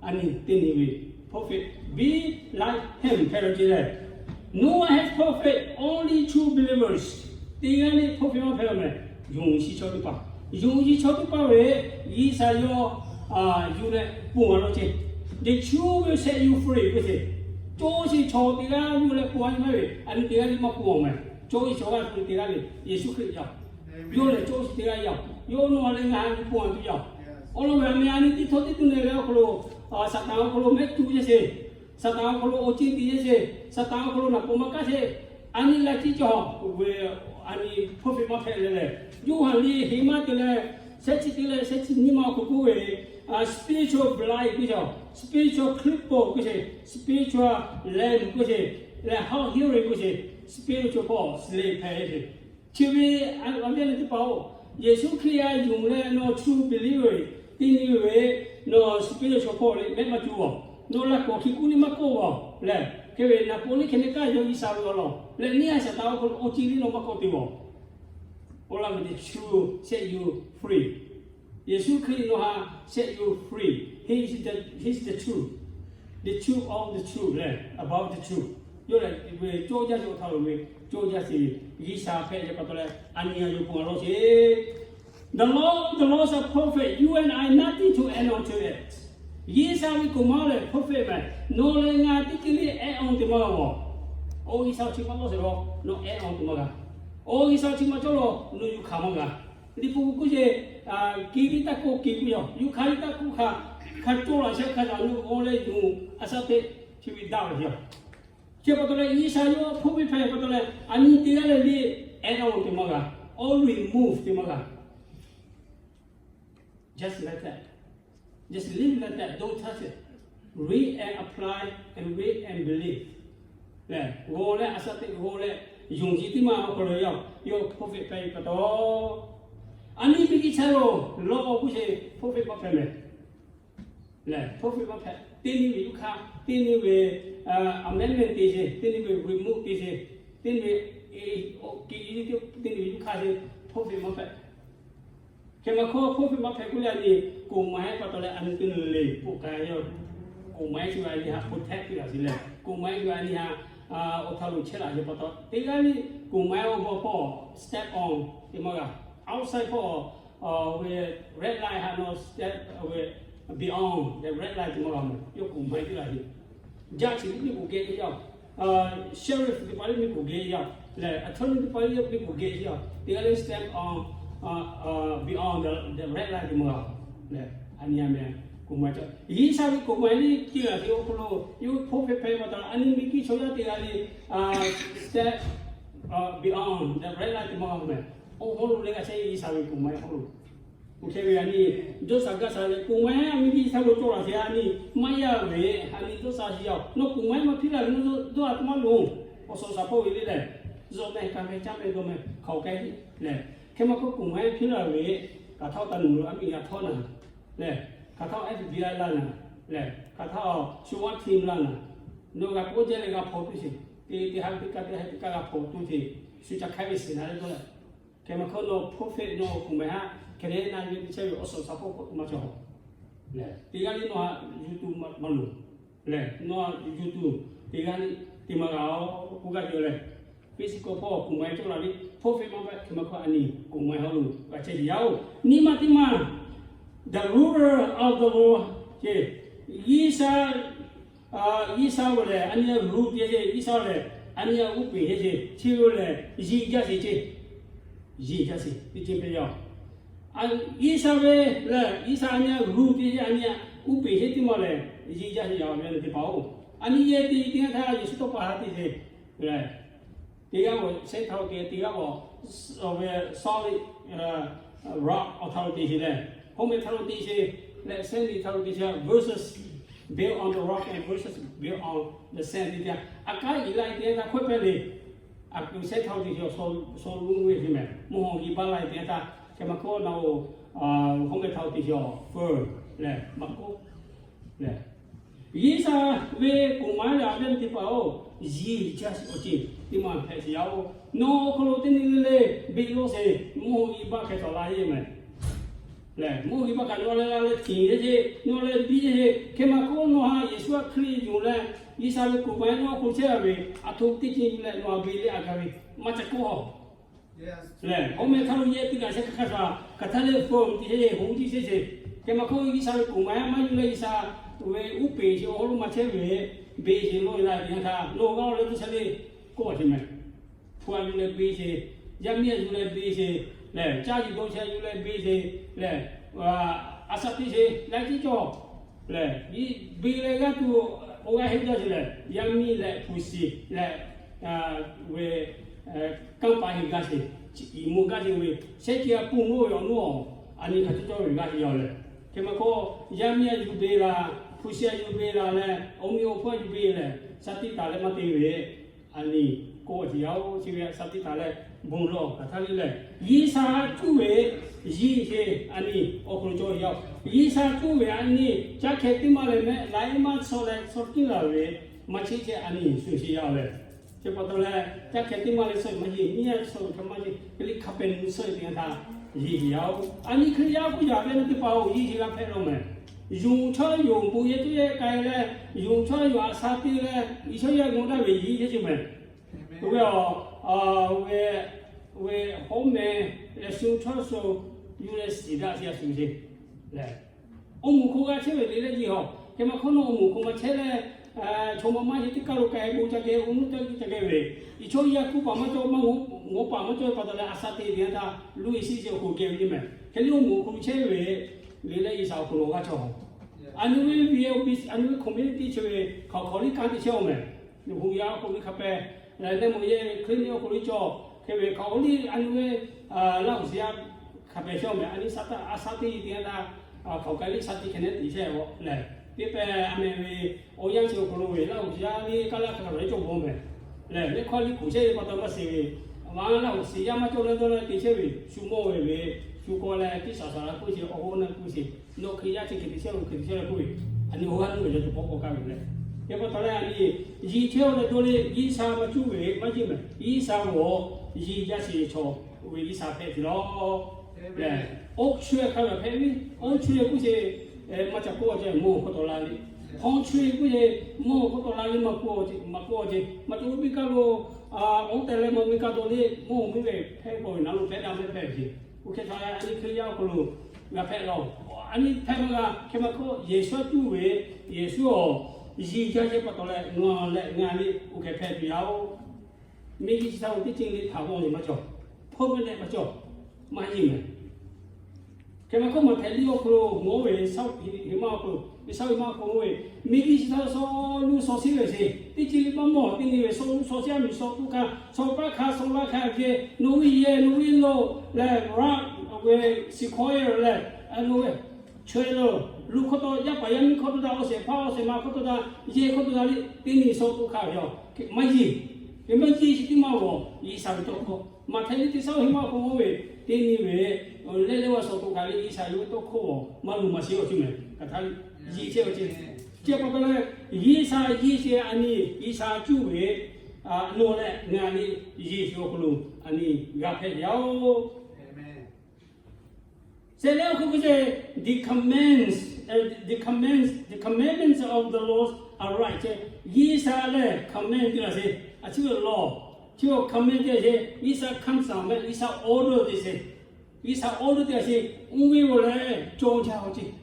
a nyi teˇ nyi ve prophet, be like him hpehꞈ la ce lehˬ, no one has prophet, only true believers. Teˇ g'aˇ le prophet maˇ hpehꞈ meh, yonˍ sheˍ chaw teˇ hpaˍ. Yonˍ sheˍ chaw teˇ hpaˍ ve G'uiˬsha yawˇ yuˬ leh ponˬ a law ce. The truth will set you free k'oˆ ce. Cawˇ sheˍ chaw teˇ g'aˇ yuˬ leh ponˬ a maˇ ve, a nyi teˇ g'aˇ le maˇ ponˬ a meh. Cawˇ sheˍ chaw g'aˇ teˇ g'aˇ le Yeˍsuˆ Hkriꞈ yaˇ. Yawˇ lehˬ cawˇ sheˍ teˇ g'aˇ yaˇ. Yawˇ nawˬ leh ngaˬ a nyi ponˬ a tuˬ yaˇ. Awˬ lawn ve a meh a nyi teˇ htawˇ teˇ tuˬ ne leh awˬ hk'aw lo, Saˍtanˍ awˬ hk'aw lo mehˆ tuˬ yaˇ sheˍ. Saˍtanˍ awˬ hk'aw lo awˬ ceuˬ tiꞈ yaˇ sheˍ. Saˍtanˍ awˬ hk'aw lo naˍ pon maˇ kaˇ sheˍ. A nyi la ciˉ cawˬ ve, a nyi prophet maˇ hpehꞈ leh lehˬ, Yoˇhanˬ liꞈ heˍ maˇ te leh, shehˆ chi teˇ leh shehˆ chi nyiˇ ma awˬ hk'aw k'oˆ ve, spiritual blind k'oˆ ce, spiritual cripple k'oˆ ce, spiritual lame k'oˆ ce, leh hard hearing k'oˆ ce, spiritual poor, slave hpehꞈ ve ce. Chi ve a viˉ a nyi teˇ hpaˍ-oˬ, Yeˍsuˆ Hkriꞈ a yonˍ leh nawˬ true believer teˇ nyi ve, nawˬ spiritual poor le mehˆ maˇ cuˬ-oˬ. Nawˬ laꞈ k'awꞈ hki kuˉ liˇ maˇ k'oˆ-oˬ lehˬ, hk'e ve naˍ pon liˇ hkeh ne kaˇ yawˇ G'uiˬsha ve awˬ lawn leh neˇ a shaˍ taˍ awˬ hk'aw lo awˬ ceuˬ liˇ nawˬ maˇ k'oˆ te-oˬ. Awˬ lawn ve the truth set you free. Yeˍsuˆ Hkriꞈ nawˬ htaꞈ set you free. He is the, he is the truth, the truth of the truth leh above the truth. Yawˇ lehˬ ve cawˇ jaˇ cawˇ htaˇ lo ve cawˇ jaˇ sheˍ, G'uiˬsha hpehꞈ ve pa taw leh a nyi a yawˇ ponˬ a law sheˍ. The law, the laws of prophet, you and I nothing to add on to it. G'uiˬsha ve koꞈ maˍ lehˬ prophet meh, nawˬ leh ngaˬ teˇ ceuˬ le add on te maˇ g'a-oˬ. Awˬ G'uiˬsha chi maˇ lawˇ sheˍ la, nawˬ add on te maˇ g'a. Awˬ G'uiˬsha chi maˇ cawˇ la, nawˬ yuˬ hkanˍ maˇ g'a. Liꞈ hpu k'oˆ ce, ke ve taˇ k'oˆ ke k'oˆ yaˇ, yuˬ hkanˍ ve taˇ k'oˆ hkanˍ, hkanˍ cawˇ laꞈ shehˍ hk'a shaˍ nawˬ awˬ leh yuˬ a shaꞈ teꞈ chi ve daꞈ ve yoˬ. Chi pa taw leh G'uiˬsha yawˇ prophet hpehꞈ pa taw leh a nyi teˇ g'aˇ leh le add on te maˇ g'a, or remove te maˇ g'a. Just like that. Just live like that. Don't touch it. Read and apply and read and believe. Lehˬ g'aw leh a shaꞈ teꞈ g'aw leh yonˍ ce teˇ maˇ awˬ hk'aw lo yaˇ, yawˇ prophet hpehꞈ ve pa taw, a nyi miˬguiˬ chaw lo lawˬ k'oˆ ce prophet maˇ hpehꞈ meh. Lehˬ prophet maˇ hpehꞈ, teˇ nyi ve yuˇ hkanˍ, teˇ nyi ve amendment te ce, teˇ nyi ve remove te ce, teˇ nyi ve ke, teˇ nyi ve yuˇ hkanˍ ce, prophet maˇ hpehꞈ. Hk'e maˇ hkawˇ prophet maˇ hpehꞈ k'oˆ leh a nyi, koꞈ maˍ ehˉ pa taw leh a nyi teˇ nyi le poˆ k'ai yaˇ. Koꞈ maˍ ehˉ chi ve a nyi htaꞈ protect piˇ laꞈ sheˍ lehˬ, koꞈ maˍ ehˉ chi ve a nyi htaꞈ Awˬ htaˇ lo chehˇ laꞈ ve pa taw, teˇ g'aˇ le, กฎหมาย awˬ bon hpawˇ step on te maˇ g'a. Outside hpawˇ ve red light ha naw step ve beyond the red light te maˇ g'a mehˬ. Yawˇ กฎหมาย teˇ g'aˇ le, jaˇ chi le mvuhˇ k'oˍ geh yaˇ, sheriff teˇ hpaˍ le mvuhˇ k'oˍ geh yaˇ lehˬ, attorney teˇ hpaˍ le mvuhˇ k'oˍ geh yaˇ, teˇ g'aˇ le step on beyond the red light te maˇ g'a lehˬ, a nyi a mehˬ กฎหมาย cawˬ. G'uiˬsha ve กฎหมาย le ceuˬ a ve awˬ hk'aw lo yawˇ ve โพสต์ hpehꞈ hpehꞈ pa taw, a nyi miˬguiˬ chaw yaˇ teˇ g'aˇ le step beyond the red light te maˇ g'a mehˬ. Awˬ hawˉ lo leh g'a chehˇ G'uiˬsha ve กฎหมาย hawˉ lo. Oˇ hk'e ve a nyi, dawˇ shaˍ gaˇ shaˍ leh กฎหมาย a miˬguiˬ chaw lo cawˬ laˬ sheˍ a nyi, maˇ yaˇ ve a nyi dawˇ shaˍ shiˍ yaˇ-oˬ, nawˬ กฎหมาย maˇ hpiˇ laˇ ve, dawˇ a htoꞈ ma loˬ. Awˬ suhˍ awˬ shaˍ hpawˇ ve le lehˬ, zuhꞈ meh, kaˬ meh, caˇ meh, dawˇ meh, hkaoˍ k'ai lehˬ, hk'e maˇ k'oˆ กฎหมาย hpiˇ laˇ ve, hk'aˬ htaˇ taˇ nuˬ lo a miˬ g'a htawˇ naˍ lehˬ, hk'aˬ htaˇ FBI laˇ naˍ lehˬ, hk'aˬ htaˇ SWAT team laˇ naˍ, nawˬ g'a k'oˆ jaˇ leh g'a hpaw tuˬ sheˍ, teˇ teˇ ha teˇ kaˇ teˇ ha teˇ kaˇ g'a hpaw tuˬ sheˍ, shu ca hk'aiˉ ve shiˍ naˍ le dawˇ leh, hk'e maˇ hk'oˆ nawˬ โพสต์ ve nawˬ กฎหมาย ha hk'e le na ve teˇ chehˇ ve awˬ suhˍ awˬ shaˍ hpawˇ k'o maˇ cawˬ. Teˇ g'aˇ le nawˬ ha yuˬ tuˬ maˇ loˬ lehˬ, nawˬ ha yuˬ tuˬ teˇ g'aˇ le te maˇ g'a-oˬ k'oˆ gaˇ ve lehˬ, physical hpawˇ กฎหมาย cawˬ laˬ ve โพสต์ ve maˇ hpehꞈ hk'e maˇ hk'oˆ a nyi กฎหมาย hawˉ lo g'a chehˇ sheˍ yaˇ-oˬ. Nyi ma teˇ maˬ, the ruler of the world ce, G'uiˬsha G'uiˬsha ve lehˬ a nyi rule te ce, G'uiˬsha lehˬ a nyi uˉ peˍ ce ce, chi ve lehˬ yiˬ jaˇ sheˍ ce, yiˬ jaˇ sheˍ teˇ ceuˬ hpehꞈ yaˇ-oˬ. G'uiˬsha ve lehˬ G'uiˬsha a nyi rule te ce, a nyi uˉ peˍ ce teˇ maˬ lehˬ yiˬ jaˇ sheˍ yaˇ ve teˇ hpaˍ-oˬ. A nyi yehˬ te teˇ g'aˇ htaˇ Yeˍsuˆ tawˇ pa ha te ce lehˬ, teˇ g'aˇ g'awˬ แท่งเท่า geh, teˇ g'aˇ g'awˬ ve solid rock awˬ htaˇ lo te ce lehˬ, hawˉ meh htaˇ lo te ce lehˬ, sand htaˇ lo te ce, versus built on the rock and versus built on the sand te ce, a kanˉ iˉ la teˇ g'aˇ htaˇ hkawehˇ pehˇ le. A kuˬ แท่งเท่า te ce, sawˉ lonˉ ve ce mehˬ, mvuhˇ haw g'uiˬ baˆ la teˇ g'aˇ htaˇ, hk'e maˇ hk'oˆ nawˬ hawˉ meh htaˇ lo te ce, fir lehˬ maˇ k'oˆ lehˬ, G'uiˬsha ve กฎหมาย lehˬ a ve teˇ hpaˍ-oˬ, yiˬ jaˇ sheˍ awˬ ceuˬ teˇ maˬ hpehꞈ sheˍ yaˇ-oˬ. Nawˬ awˬ hk'aw lo teˇ nyi le le beˆ lawˇ sheˍ, mvuhˇ haw g'uiˬ baˆ hk'e tawˍ la yeˬ mehˬ lehˬ, mvuhˇ haw g'uiˬ baˆ kaꞈ nawˬ leh la leh tiˍ yeˬ ce, nawˬ leh biˇ yeˬ ce, hk'e maˇ k'oˆ nawˬ ha Yeˍsuˆ Hkriꞈ yonˍ leh G'uiˬsha ve กฎหมาย nawˬ awˬ hk'aw chehˇ a ve, aˬ htoꞈ teˇ ceuˬ yuˬ leh nawˬ ha beˬ leh a gaˬ ve maˇ ca k'oˆ-oˬ lehˬ, hawˉ meh htaˇ lo yehˬ teˇ g'aˇ shehˍ hk'aˇ hk'aˇ suh hk'aˬ htaˇ le fawˬ tiˍ sheˍ, hoꞈ tiˍ sheˍ ce. Hk'e maˇ hk'oˆ G'uiˬsha ve กฎหมาย maˇ yuˬ leh G'uiˬsha ve uˉ peˍ sheˍ awˬ hawˉ lo maˇ chehˇ ve, beˬ sheˍ lawˇ e la teˇ g'aˇ htaˇ nawˬ g'a-oˬ leh teˇ shaˉ le k'oˆ a ce mehˬ. Hpu a yuˬ leh beˬ sheˍ, yaˇ miˇ a yuˬ leh beˬ sheˍ lehˬ, caˇ yuˬ dawˇ sheˍ a yuˬ leh beˬ sheˍ lehˬ, a shaꞈ teꞈ sheˍ laiˉ tiˉ cawˬ lehˬ, beˬ leh g'aˇ tuˬ awˬ g'aˇ heˆ jaˇ sheˍ lehˬ, yaˇ miˇ leh hpu shiˍ leh ve kanˇ paˍ heˆ gaˇ sheˍ, iˍ moˍ gaˇ sheˍ ve, shehˆ chi a pun moˇ ve awˬ nuˇ-oˬ, a nyi hk'aˬ cawˇ cawˇ ve g'aˇ sheˍ yaˇ lehˬ, hk'e maˇ k'oˆ yaˇ miˇ a yuˬ beˬ la, hpu shiˍ a yuˬ beˬ la leh awˬ miˇ awˬ hpu a yuˬ beˬ lehˬ, shaˉ tiˆ taˍ leh maˇ te ve a nyi k'oˆ a ce yaˇ-oˬ. Chi ve shaˉ tiˆ taˍ leh bon lawˬ hk'aˬ htaˇ le lehˬ, G'uiˬsha cuˇ ve yiˬ ce a nyi awˬ hk'aw lo cawˇ yaˇ-oˬ. G'uiˬsha cuˇ ve a nyi caˇ hkeh teˇ maˇ lehˬ mehˆ laiˉ maˇ chaw leh chaw tiˉ laˬ ve maˇ cheˆ chehˇ a nyi shuˍ sheˍ yaˇ lehˬ, chi pa taw leh caˇ hkeh teˇ maˇ leh suhˉ maˇ yeˬ, miˇ yaˇ suhˉ hk'e maˇ yeˬ, hk'e le hk'a pehˍ nu suhˉ teˇ g'aˇ htaˇ yiˬ yaˇ-oˬ. A nyi Hkriꞈ yaˇ k'oˆ yaꞈ ve teˇ hpaˍ-oˬ, yiˬ ce g'a hpehꞈ law mehˬ. Yonˍ chaw yonˍ bon yehˬ teˇ yehˬ k'ai leh, yonˍ chaw yonˍ a sha te leh, i chaw yaˇ g'aw daˇ ve yiˬ ce ce mehˬ. Oˇ ve a, ve hawˉ meh leh shu chaw shu yuˬ leh shiˍ daꞈ ce a shuˍ ce lehˬ, awˬ moˍ hk'oˆ g'a chehˇ ve le leh yiˬ hawˬ. Hk'e maˇ hk'oˆ nawˬ awˬ moˍ hk'oˆ maˇ chehˇ leh, chaw ma maˇ ce teˇ kaˇ lo k'ai bon ca geh, awˬ nuˇ ca geh ve, i chaw yaˇ kuˇ paˍ maˇ cawˇ, maˇ g'awˬ paˍ maˇ cawˇ ve pa taw leh a sha te teˇ g'aˇ htaˇ luˇ e shiˉ ce awˬ hk'oˆ geh ve ce mehˬ. Hk'e le awˬ moˍ hk'oˆ chehˇ ve le leh G'uiˬsha awˬ hk'aw lo g'a cawˬ. A nyi ve, a nyi ve community chi ve hk'aˬ hk'aˬ liˇ kanˉ te chehˇ-oˬ mehˬ. Nawˬ hui yaˇ awˬ hk'oˆ liˇ hk'a pehˍ leh, leh mawˬ yehˬ Hkriꞈ yaˇ awˬ hk'oˆ liˇ cawˬ hk'e ve hk'aˬ hk'aˬ liˇ a nyi ve Laˇ huˍ shiˍ yaˇ hk'a pehˍ chehˇ-oˬ mehˬ. A nyi shaˉ taˆ a shaˉ teˇ teˇ g'aˇ htaˇ hk'aˬ hk'aˬ liˇ shaˉ teˇ hkeh nehˉ te chehˇ-oˬ lehˬ, teˇ pehˍ a mehˍ ve awˬ yanˇ chi awˬ hk'aw lo ve Laˇ huˍ shiˍ yaˇ liˇ kaˇ laˇ hk'a hk'aˬ leh cawˬ bvuhꞈ mehˬ. Lehˬ, liˇ hkawˇ liˇ kuˬ chehˇ ve pa taw maˇ shiˍ ve, a ma Laˇ huˍ shiˍ yaˇ maˇ cawˇ leh dawˇ leh te chehˇ ve shu mawˇ ve ve, shu k'aw leh tiˉ shaˍ shaˍ la k'oˆ ce, awˬ hoˉ na k'oˆ ce, nawˬ Hkriꞈ yaˇ chi hk'e te chehˇ-oˬ, hk'e te chehˇ-oˬ k'oˆ ve, a nyi awˬ g'aˇ nuˇ ve yaˇ tuˬ k'awꞈ k'awꞈ kaˇ ve lehˬ, hk'e pa taw leh a nyi yiˬ chehˇ-oˬ leh dawˇ le, G'uiˬsha maˇ cuˇ ve maˇ ceˇ mehˬ. G'uiˬsha g'awˬ yiˬ jaˇ sheˍ chaw ve G'uiˬsha hpehꞈ ce lawˬ. Lehˬ, oˇ shu hk'a gaˬ hpehꞈ ve, oˇ shu k'oˆ ce, maˇ ca k'oˆ ce, mawˇ hk'aw tawˍ la le. Country k'oˆ ve, mvuhˇ k'oˆ taw la ve maˇ k'oˆ ce, maˇ k'oˆ ce, maˇ te lo biˇ kaˇ lo, awˉ tehˬ leh maˇ ve kaˇ dawˇ le, mvuhˇ miˇ ve hpehˇ k'oˆ ve naˉ lo pehˉ daꞈ mehˉ hpehꞈ ve ce. Oˇ hk'e htaꞈ a nyi Hkriꞈ yaˇ awˬ hk'aw lo g'a hpehꞈ la-oˬ. A nyi hpehꞈ maˇ g'a hk'e maˇ k'oˆ, Yeˍsuˆ cuˇ ve, Yeˍsuˆ awˬ yiˇ jaˇ ce pa taw leh ngaˬ leh ngaˬ le oˇ hk'e hpehꞈ tuˬ yaˇ-oˬ. Miˇ guiˇ chi htaˇ teˇ ceuˬ le htaꞈ g'awˇ ve maˇ cawˬ, hpawˇ ve leh maˇ cawˬ, maˇ heˆ mehˍ. Hk'e maˇ k'oˆ, Maꞈhtehˍ liˇ awˬ hk'aw lo mawˇ ve, Saˍlaꞈ hiˍ maˇ awˬ hk'aw lo, Saˍlaꞈ hiˍ maˇ awˬ hk'aw lo mawˇ ve, miˇ guiˇ chi htaˇ shaw luˇ shaw shiˉ ve ce. Teˇ ceuˬ le maˇ mawˬ, teˇ nyi ve shaw luˇ shaw shiˉ a miˍ shaw tuˇ hkaˇ, shaw paˆ hkaˇ, shaw laˇ hkaˇ ve, nawˬ ve yehˬ, nawˬ ve lawˬ leh raˆ ve, sequoia leh, nawˬ ve chaweh lo, luˬ hkawˇ taw, yaˇ paˍ yaˇ miˇ hkawˇ taw htaˇ, awˬ shehˍ hpaˇ awˬ shehˍ ma hkawˇ taw htaˇ, yehˬ hkawˇ taw htaˇ le, teˇ nyi shaw tuˇ hkaˇ ve yoˬ. Maˇ yeˬ, maˇ yeˬ chi teˇ maˇ g'awˬ G'uiˬsha ve tawˇ hkawˇ. Maꞈhtehˍ liˇ teˇ shaˉ hiˆ maˇ hk'aw mawˇ ve, teˇ nyi ve, leh leh g'a shaw tuˬ hk'aˬ le G'uiˬsha yawˇ ve tawˇ hkawˇ g'awˬ maˇ luˬ maˇ sheˍ awˬ ceuˬ mehˍ. Hk'aˬ htaˇ le, yeˬ chehˇ awˬ ceuˬ. Chi pa taw leh, G'uiˬsha yeˬ chehˇ a nyi, G'uiˬsha cuˇ ve, nawˬ leh ngaˬ le yeˬ chehˇ awˬ hk'aw lo a nyi g'a hpehꞈ ve yoˬ. Shehˍ leh awˬ hk'aw lo ce, the commands, the commands, the commandments of the laws are right ce. G'uiˬsha lehˬ command te laˬ ce, a chi ve law, chi ve command te laˬ ce, G'uiˬsha คำสั่ง mehˍ, G'uiˬsha order te ce. G'uiˬsha order te laˬ ce, oˇ ve g'aw leh cawˇ jaˇ awˬ ceuˬ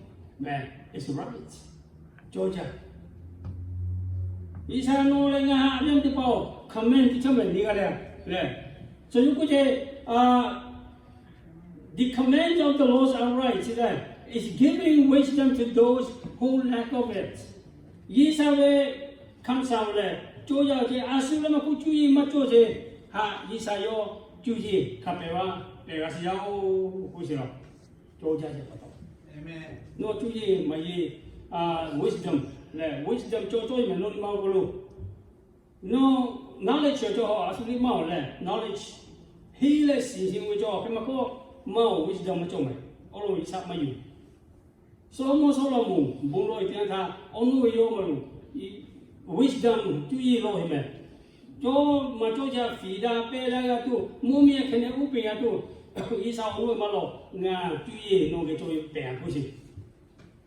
mehˍ, it's right, cawˇ jaˇ. G'uiˬsha nawˬ leh ngaˬ a ve teˇ hpaˍ-oˬ, command te chehˇ mehˍ nyi g'a leh lehˬ, chi yoˬ k'oˆ ce, the command of the laws are right, it's giving wisdom to those who lack of it. G'uiˬsha ve คำสั่ง lehˬ cawˇ jaˇ ce, a shu leh maˇ k'oˆ cuˇ yiˍ maˇ cawˇ ce, haꞈ G'uiˬsha yawˇ cuˇ yiˍ hk'a pehˍ va pehˍ g'a shiˍ yaˇ-oˬ k'oˆ sheˍ laˬ. Cawˇ jaˇ ce pa taw, nawˬ cuˇ yiˍ maˇ yeˬ, wisdom lehˬ wisdom cawˇ cawˇ ve mehˍ, nawˬ nyi ma awˬ hk'aw lo, nawˬ knowledge cawˬ cawˬ a shu le maˇ-oˬ lehˬ, knowledge heˉ leh shiˍ shiˍ ve cawˬ hk'e maˇ k'oˆ, maˇ-oˬ, wisdom maˇ cawˬ mehˍ. Awˬ lawn G'uiˬsha maˇ yuˬ. Sawˉ mawˇ Sawˉlaꞈmonˍ bon lawˬ e teˇ yanˇ htaˇ awˬ nuˇ ve yawˇ maˇ loˬ, wisdom cuˇ yiˍ lawˬ e mehˍ. Cawˇ maˇ cawˇ ca fiˍ daꞈ pehˇ daꞈ g'a tuˬ, mvuhˇ miˬ a hk'e neh uˉ peꞈ g'a tuˬ, G'uiˬsha awˬ nuˇ ve maˇ lawˬ, ngaˬ cuˇ yiˍ nawˬ geh cawˬ ve pehˍ a k'oˆ sheˍ.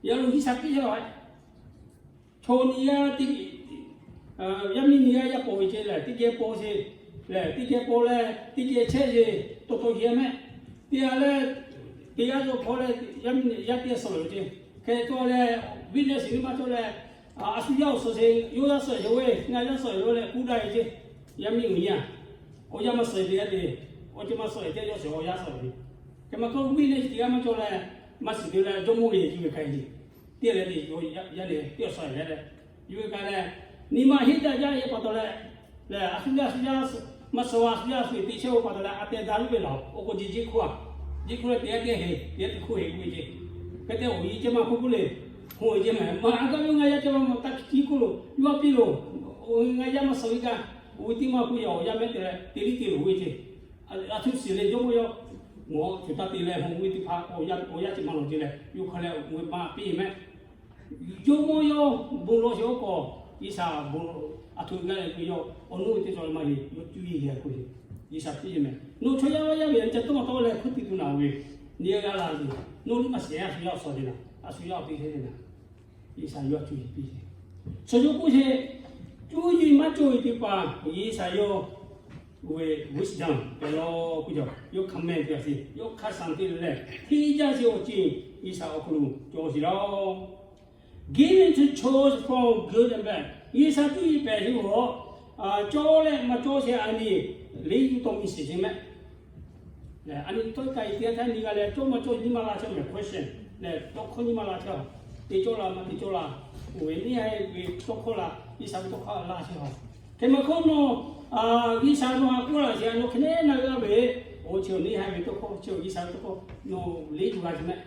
Yaꞈ lo G'uiˬsha piˇ chehˇ laˬ. Chaw nyi g'aˇ, yaˇ miˇ nyi g'aˇ yaˇ paw ve ce lehˬ, teˇ geh paw ce lehˬ, teˇ geh paw leh teˇ geh chehˇ ce, taw taw geh mehˆ. Teˇ g'aˇ lehˬ, teˇ g'aˇ cawˬ hpaw leh yaˇ miˇ yaˇ teˇ g'aˇ suh ve ce. Hk'e te leh, witness nyi maˇ cawˬ leh, a shu yaˇ awˬ suh ce, yawˇ yaˇ suh ve, ngaˬ yaˇ suh ve leh k'oˆ daꞈ ve ce. Yaˇ miˇ uiˍ nyi a, awˬ yaˇ maˇ suh ve teˇ g'aˇ te, awˬ ceuˬ maˇ suh ve teˇ g'aˇ yawˇ suh awˬ yaˇ suh ve. Hk'e maˇ k'oˆ, witness nyi g'aˇ maˇ cawˬ leh, maˇ shiˍ te leh jawˇmawˇ ve yuˬ ve hk'a hk'e, teˇ leh te yaˇ leh teˇ g'aˇ suh ve leh, yuˬ ve hk'a leh, nyi ma heˉ daꞈ jaˇ ve pa taw leh, lehˬ a shu yaˇ a shu yaˇ maˇ suh a shu yaˇ a shu te chehˇ-oˬ pa taw leh, a teh daꞈ ve laˬ, awˬ k'o ji jiˇ hk'oˆ a, jiˇ hk'oˆ leh teˇ g'aˇ teˇ g'aˇ heˍ, teˇ g'aˇ teˇ hk'oˆ heˍ k'oˆ ve ce. Hk'e te awˬ nyi ceh maˇ k'oˆ k'oˆ le, hk'oˆ ve ce mehˍ, maˇ a gaˇ ve ngaˬ yaˇ ceh maˇ taˇ hkiˉ k'oˆ lo, yuˇ a piˇ lo, ngaˬ yaˇ maˇ suh ve kaꞈ, oˇ ve teˇ maˇ k'oˆ yaˇ awˬ yaˇ mehˉ te leh te liˇ te loˬ ve ce. A htoꞈ shiˍ leh jawˇmawˇ yawˇ, ngaˬ hui taˇ te leh hk'oˆ ve teˇ hpaˍ awˬ yaˇ ceh maˇ laˬ ce leh, yuˇ hk'a leh oˇ ve maˇ piˇ mehˆ. Jawˇmawˇ yawˇ bon lawˬ sheˍ oˉ k'awꞈ, G'uiˬsha bon a htoꞈ g'aˇ leh k'o yawˇ awˬ nuˇ ve teˇ cawˬ le maˇ heˆ, yawˇ cuˇ yiˍ hk'o ce. G'uiˬsha piˇ mehˍ. Nawˬ chaw yaˇ vaˇ yaˇ ve a ca tawˇ ma tawˇ leh hkuˇ tiꞈ tuˬ naˍ ve, nyi g'a la ve, nawˬ liˇ maˇ shehˍ a shu yaˇ awˬ suhˍ ce naˍ, a shu yaˇ awˬ piˇ ce naˍ. G'uiˬsha yawˇ cuˇ yiˍ piˇ ce. Chi yoˬ k'oˆ ce, cuˇ yiˍ maˇ cawˬ ve teˇ hpaˍ G'uiˬsha yawˇ ve wisdom pehˍ law k'oˆ ce, yawˇ คำแนะนำ te a sheˍ, yawˇ คำสั่ง te leh, hteˇ jaˇ sheˍ awˬ ceuˬ G'uiˬsha awˬ hk'aw lo cawˬ sheˍ laˇ. Given to choose from good and bad. G'uiˬsha cuˇ yiˍ pehˍ sheˍ ve, cawˇ leh maˇ cawˇ sheˍ a nyi, liˇ yuˬ taw miˬ shiˍ sheˍ mehˆ. A nyi tawˇ ka e teˇ g'aˇ htaˇ nyi g'a leh cawˇ maˇ cawˇ nyi maˇ la chehˇ mehˍ, question lehˬ tawˇ hkawˇ nyi maˇ la chehˇ a. Te cawˇ la maˇ te cawˇ la, oˇ ve neˇ haiˬ ve tawˇ hkawˇ la, G'uiˬsha ve tawˇ hkawˇ la chehˇ a. Hk'e maˇ hkawˇ nawˬ, G'uiˬsha nawˬ htaꞈ k'oˆ laˇ sheˍ a, nawˬ hk'e nehˉ na g'a ve, oˇ chi awˬ neˇ haiˬ ve tawˇ hkawˇ, chi awˬ G'uiˬsha ve tawˇ hkawˇ nawˬ liˇ yuˬ g'a sheˍ mehˆ.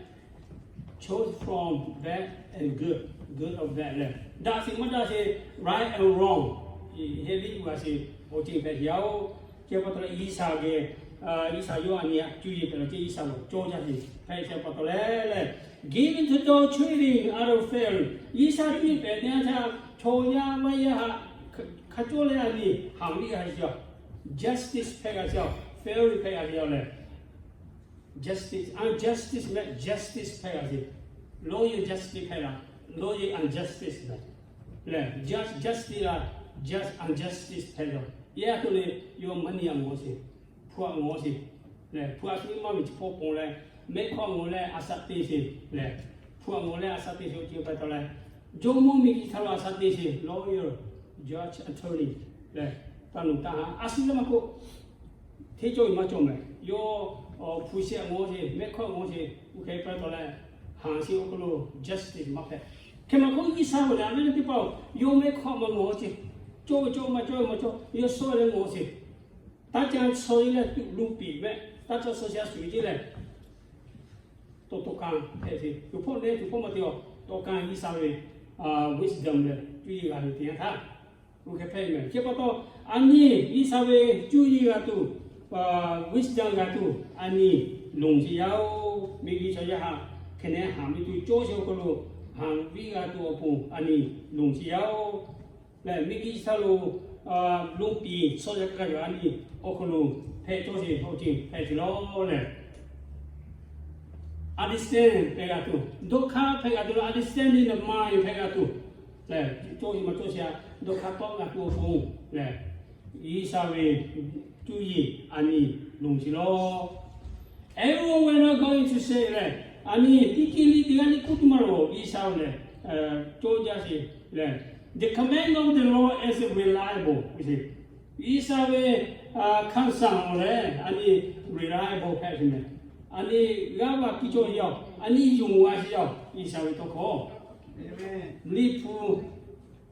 Choose from bad and good, good or bad lehˬ, daꞈ sheˍ maˇ daꞈ sheˍ, right and wrong, heh liˇ yuˬ g'a sheˍ, awˬ ceuˬ hpehꞈ sheˍ a-oˬ. Chi pa taw leh G'uiˬsha geh, G'uiˬsha yawˇ a nyi a cuˇ yiˍ pehˍ law ceh G'uiˬsha lo cawˇ jaˇ sheˍ hpehꞈ sheˍ pa taw leh lehˬ, given to those choosing out of fairness. G'uiˬsha cuˇ yiˍ pehˍ teˇ yanˇ htaˇ chaw yaˇ maˇ yaˇ htaꞈ hk'a cawˇ leh a nyi haꞈ liˇ g'a sheˍ a. Justice hpehꞈ g'a sheˍ a, fairness hpehꞈ g'a sheˍ a lehˬ, justice, unjustice mehˆ, justice hpehꞈ g'a sheˍ. Lawˇ yehˬ justice hpehꞈ la, lawˇ yehˬ unjustice la. lehˬ, just justice la, just injustice hpehꞈ yaˬ. Yaˇ to le, yawˇ maˇ nyi a ngawˬ sheˍ, hpu a ngawˬ sheˍ. Lehˬ, hpu a shu maˇ ve chi hpawˇ ponˬ leh, mehˆ hkawˇ a ngawˬ leh a shaꞈ te sheˍ lehˬ, hpu a ngawˬ leh a shaꞈ te sheˍ awˬ ceuˬ pa taw leh, jawˇmawˇ miˬguiˬ htaꞈ lo a shaꞈ te sheˍ, lawyer, judge, attorney lehˬ, taˇ nuˬ taˇ ha a shu le maˇ k'oˆ, hteˇ cawˇ ve maˇ cawˇ mehˍ. Yawˇ hpu shehˆ a ngawˬ sheˍ, mehˆ hkawˇ a ngawˬ sheˍ, oˇ hk'e pa taw leh, haˍ sheˍ awˬ hk'aw lo justice maˇ hpehꞈ. Hk'e maˬ k'oˆ, G'uiˬsha ve lehˬ, a ve teˇ hpaˍ-oˬ, yawˇ mehˆ hkawˇ maˇ ngawˬ sheˍ, cawˇ ve cawˇ, maˇ cawˇ ve maˇ cawˇ, yawˇ shawˉ leh ngawˬ sheˍ. Taˇ ca shaw e leh tuꞈ luˬ piˍ mehˆ, taˇ ca shaw shaw a shuˍ e ceˇ lehˬ, tawˇ tawˇ ka hpehꞈ sheˍ. Tuˬ hpawˇ leh tuˬ hpawˇ maˇ te-a, tawˇ ka G'uiˬsha ve wisdom lehˬ, cuˇ yiˍ g'a ve teˇ yanˇ htaˇ, oˇ hk'e hpehꞈ mehˍ. Chi pa taw, a nyi G'uiˬsha ve cuˇ yiˍ g'a tuˬ, wisdom g'a tuˬ a nyi lonˬ sheˍ yaˇ-oˬ. Miˬguiˬ chaw yaˇ htaꞈ hk'e nehˉ haꞈ ve tuˬ cawˇ sheˍ awˬ hk'aw lo, haꞈ viˉ g'a tuˬ awˬ pon a nyi lonˬ sheˍ yaˇ-oˬ. Lehˬ, miˬguiˬ chaw lo lonˉ piˍ shawˉ yaˇ kaˇ yaˇ a nyi awˬ hk'aw lo hpehꞈ cawˇ sheˍ, awˬ ceuˬ hpehꞈ sheˍ lawˬ lehˬ, understand hpehꞈ g'a tuˬ, dawˇ hk'aˇ hpehꞈ g'a tuˬ, understanding the mind hpehꞈ g'a tuˬ lehˬ, cawˇ sheˍ maˇ cawˇ sheˍ a, dawˇ hk'aˇ tawˆ g'a tuˬ awˬ pon lehˬ, G'uiˬsha ve cuˇ yiˍ a nyi lonˬ sheˍ lawˬ. Everyone will not go into sin lehˬ, a nyi teˇ kiˇ liˇ teˇ g'aˇ liˇ kuˉ tuˬ maˇ loˬ. G'uiˬsha lehˬ, cawˇ jaˇ sheˍ lehˬ, the command of the Lord is reliable. G'uiˬsha ve คำสั่ง lehˬ a nyi reliable hpehꞈ sheˍ mehˍ. A nyi g'aˇ va kiˇ cawˇ sheˍ yaˇ, a nyi yonˍ g'a sheˍ yaˇ, G'uiˬsha ve tawˇ hkawˇ. Liꞈ hpu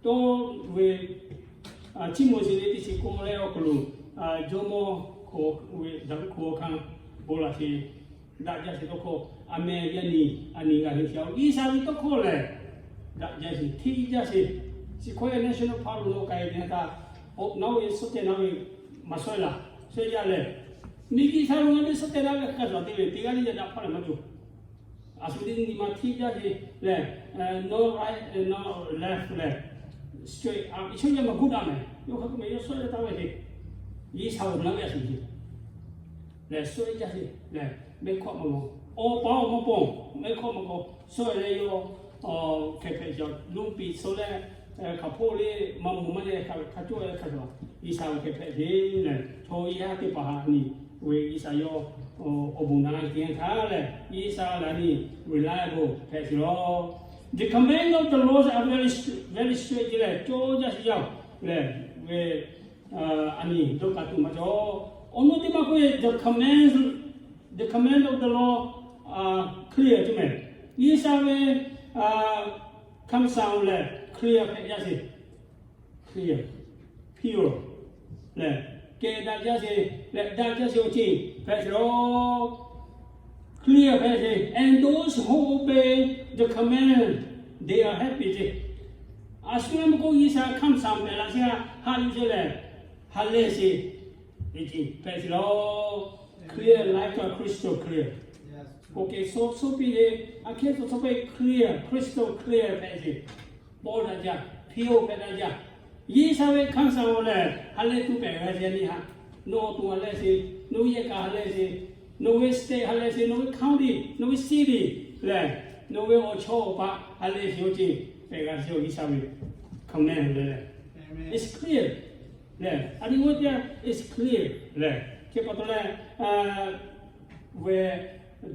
tawˇ ve Chiˇ mvuh shiˍ le teˇ chi k'oˆ leh awˬ hk'aw lo, jawˇmawˇ hk'aw ve daꞈ ve hk'aw hk'aˇ bon laˬ sheˍ, daꞈ jaˇ sheˍ tawˇ hkawˇ, a meh yaˇ nyi a nyi g'a heˆ sheˍ. G'uiˬsha ve tawˇ hkawˇ lehˬ, daꞈ jaˇ sheˍ, hteˇ jaˇ sheˍ. Chi hkawˇ yaˇ national park lo lo k'ai ve teˇ yanˇ htaˇ, nawˬ ve suhˉ tehˬ naˉ ve maˇ shawˉ laˬ, shawˉ jaˇ lehˬ, miˬguiˬ htaꞈ lo ngaˬ hui suhˉ tehˬ naˉ ve hk'a shuˍ te ve teˇ g'aˇ liˇ yaˇ daꞈ hpaˇ lehˬ maˇ cawˬ. A shu teˇ nyi ma hteˇ jaˇ sheˍ lehˬ, no right, no left lehˬ, straight up, chaw yaˇ maˇ gu daꞈ mehˍ. Yawˇ hk'a k'oˆ mehˍ, yawˇ shawˉ yaˇ taˇ ve sheˍ. G'uiˬsha awˬ naˉ ve a shu sheˍ lehˬ, shawˉ yaˇ sheˍ lehˬ, mehˆ hkawˇ maˇ g'aw, awˬ pa awˬ maˇ paw, mehˆ hkawˇ maˇ g'aw, shawˉ leh yawˇ hk'e hpehꞈ ca lonˉ piˍ shawˉ leh, hk'aˬ hpoˆ le maˇ mvuh maˇ leh hk'a cawˇ leh hk'a shuˍ, G'uiˬsha ve hk'e hpehꞈ sheˍ lehˬ, chaw yaˇ teˇ hpaˍ a nyi ve G'uiˬsha yawˇ awˬ bon naˉ te yanˇ htaˇ lehˬ, G'uiˬsha lehˬ a nyi reliable hpehꞈ sheˍ lawˬ. The command of the Lord are very, very straight lehˬ, cawˇ jaˇ sheˍ yaˇ lehˬ ve a nyi dawˇ kaꞈ tuˬ maˇ cawˬ. Awˬ naw teˇ maˇ k'oˆ ve, the command, the command of the Lord are clear ceˇ mehˍ. G'uiˬsha ve คำสั่ง lehˬ clear hpehꞈ jaˇ sheˍ, clear, pure lehˬ, kehˬ daꞈ jaˇ sheˍ lehˬ, daꞈ jaˇ sheˍ awˬ ceuˬ hpehꞈ sheˍ lawˬ. Clear hpehꞈ sheˍ, and those who obey the command, they are happy ceˇ. A shu leh maˇ k'oˆ, G'uiˬsha คำสั่ง pehˬ laꞈ sheˍ a, haꞈ yuˬ sheˍ lehˬ, ha lehˬ sheˍ ve ceuˬ hpehꞈ sheˍ lawˬ. Clear like a crystal clear. Oˇ hk'e shaw shaw piˇ le, a hk'e shaw shaw piˇ clear, crystal clear hpehꞈ sheˍ. Paw daꞈ jaˇ, pure hpehꞈ daꞈ jaˇ. G'uiˬsha ve คำสั่ง lehˬ ha lehˬ tuˬ pehˬ g'a sheˍ nyi haꞈ. Nawˬ awˬ to ha lehˬ sheˍ, nawˬ ve yehˬ kaꞈ ha lehˬ sheˍ, nawˬ ve state ha lehˬ sheˍ, nawˬ ve county, nawˬ ve city lehˬ, nawˬ ve awˬ chawˇ awˬ paˆ ha lehˬ sheˍ awˬ ceuˬ pehˬ g'a sheˍ. G'uiˬsha ve คำสั่ง lehˬ, it's clear lehˬ, a nyi oˇ teˇ yanˇ it's clear lehˬ, chi pa taw leh, ve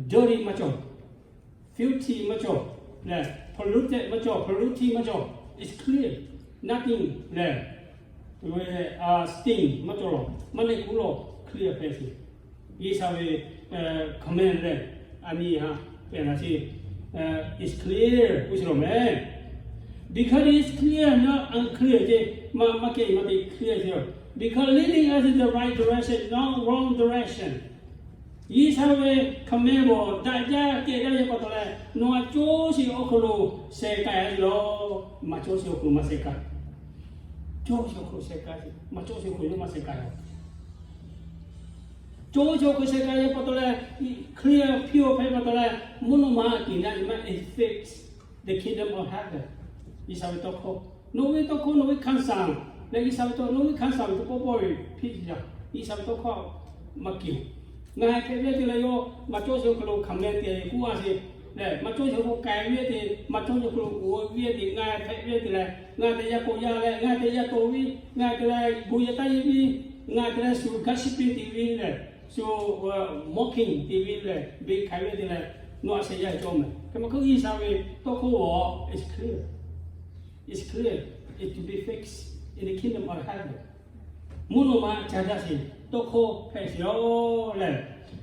dirty maˇ cawˬ, filthy maˇ cawˬ lehˬ, polluted maˇ cawˬ, polluted maˇ cawˬ, it's clear, nothing lehˬ, ve stain maˇ cawˬ lawˬ, maˇ leh kuˉ lawˬ, clear hpehꞈ sheˍ. G'uiˬsha ve คำสั่ง lehˬ a nyi haꞈ pehˬ laꞈ sheˍ, it's clear k'oˆ sheˍ lawˬ mehˍ. Because it's clear, not unclear ceˇ, maˇ maˇ kehˬ maˇ te clear sheˍ. Because leading us in the right direction, not wrong direction. G'uiˬsha ve คำสั่ง maˇ daꞈ jaˇ kehˬ jaˇ ve pa taw leh, nawˬ a cawˇ sheˍ awˬ hk'aw lo sheh k'ai a ve lawˬ, maˇ cawˇ sheˍ awˬ hk'aw lo maˇ sheh k'ai. Cawˇ sheˍ awˬ hk'aw lo sheh k'ai, maˇ cawˇ sheˍ awˬ hk'aw lo maˇ sheh k'ai a. Cawˇ sheˍ awˬ hk'aw lo sheh k'ai ve pa taw leh, clear pure hpehꞈ pa taw leh, mvuhˇ naw ma a kiˬ na ve maˇ effect the kingdom of heaven. G'uiˬsha ve tawˇ hkawˇ, nawˬ ve tawˇ hkawˇ, nawˬ ve คำสั่ง lehˬ, G'uiˬsha ve tawˇ, nawˬ ve คำสั่ง ve tawˇ pawˆ pawˆ ve hpiˇ yaˇ, G'uiˬsha ve tawˇ hkawˇ maˇ kiˬ. Ngaˬ hui hk'e ve te leh yawˇ maˇ cawˇ sheˍ awˬ hk'aw lo คำสั่ง te kuˉ a sheˍ. Lehˬ, maˇ cawˇ yaˇ hk'aw lo k'ai ve te, maˇ cawˇ yaˇ hk'aw lo g'aw ve te, ngaˬ hpehꞈ ve te leh, ngaˬ te yaꞈ k'oˍ yaˇ leh, ngaˬ te yaꞈ tawˍ ve, ngaˬ te leh bon yaˇ taˇ yeˇ ve, ngaˬ te leh shu gossiping te ve lehˬ, shu mocking te ve lehˬ, beˬ hk'aiˍ ve te leh, nawˬ a sheh yaˇ cawˇ mehˍ. Hk'e maˇ k'oˆ, G'uiˬsha ve tawˇ hkawˇ a, it's clear, it's clear, it's to be fixed in the kingdom of heaven. Mvuhˇ naw ma ca daꞈ sheˍ, tawˇ hkawˇ hpehꞈ sheˍ-oˬ lehˬ,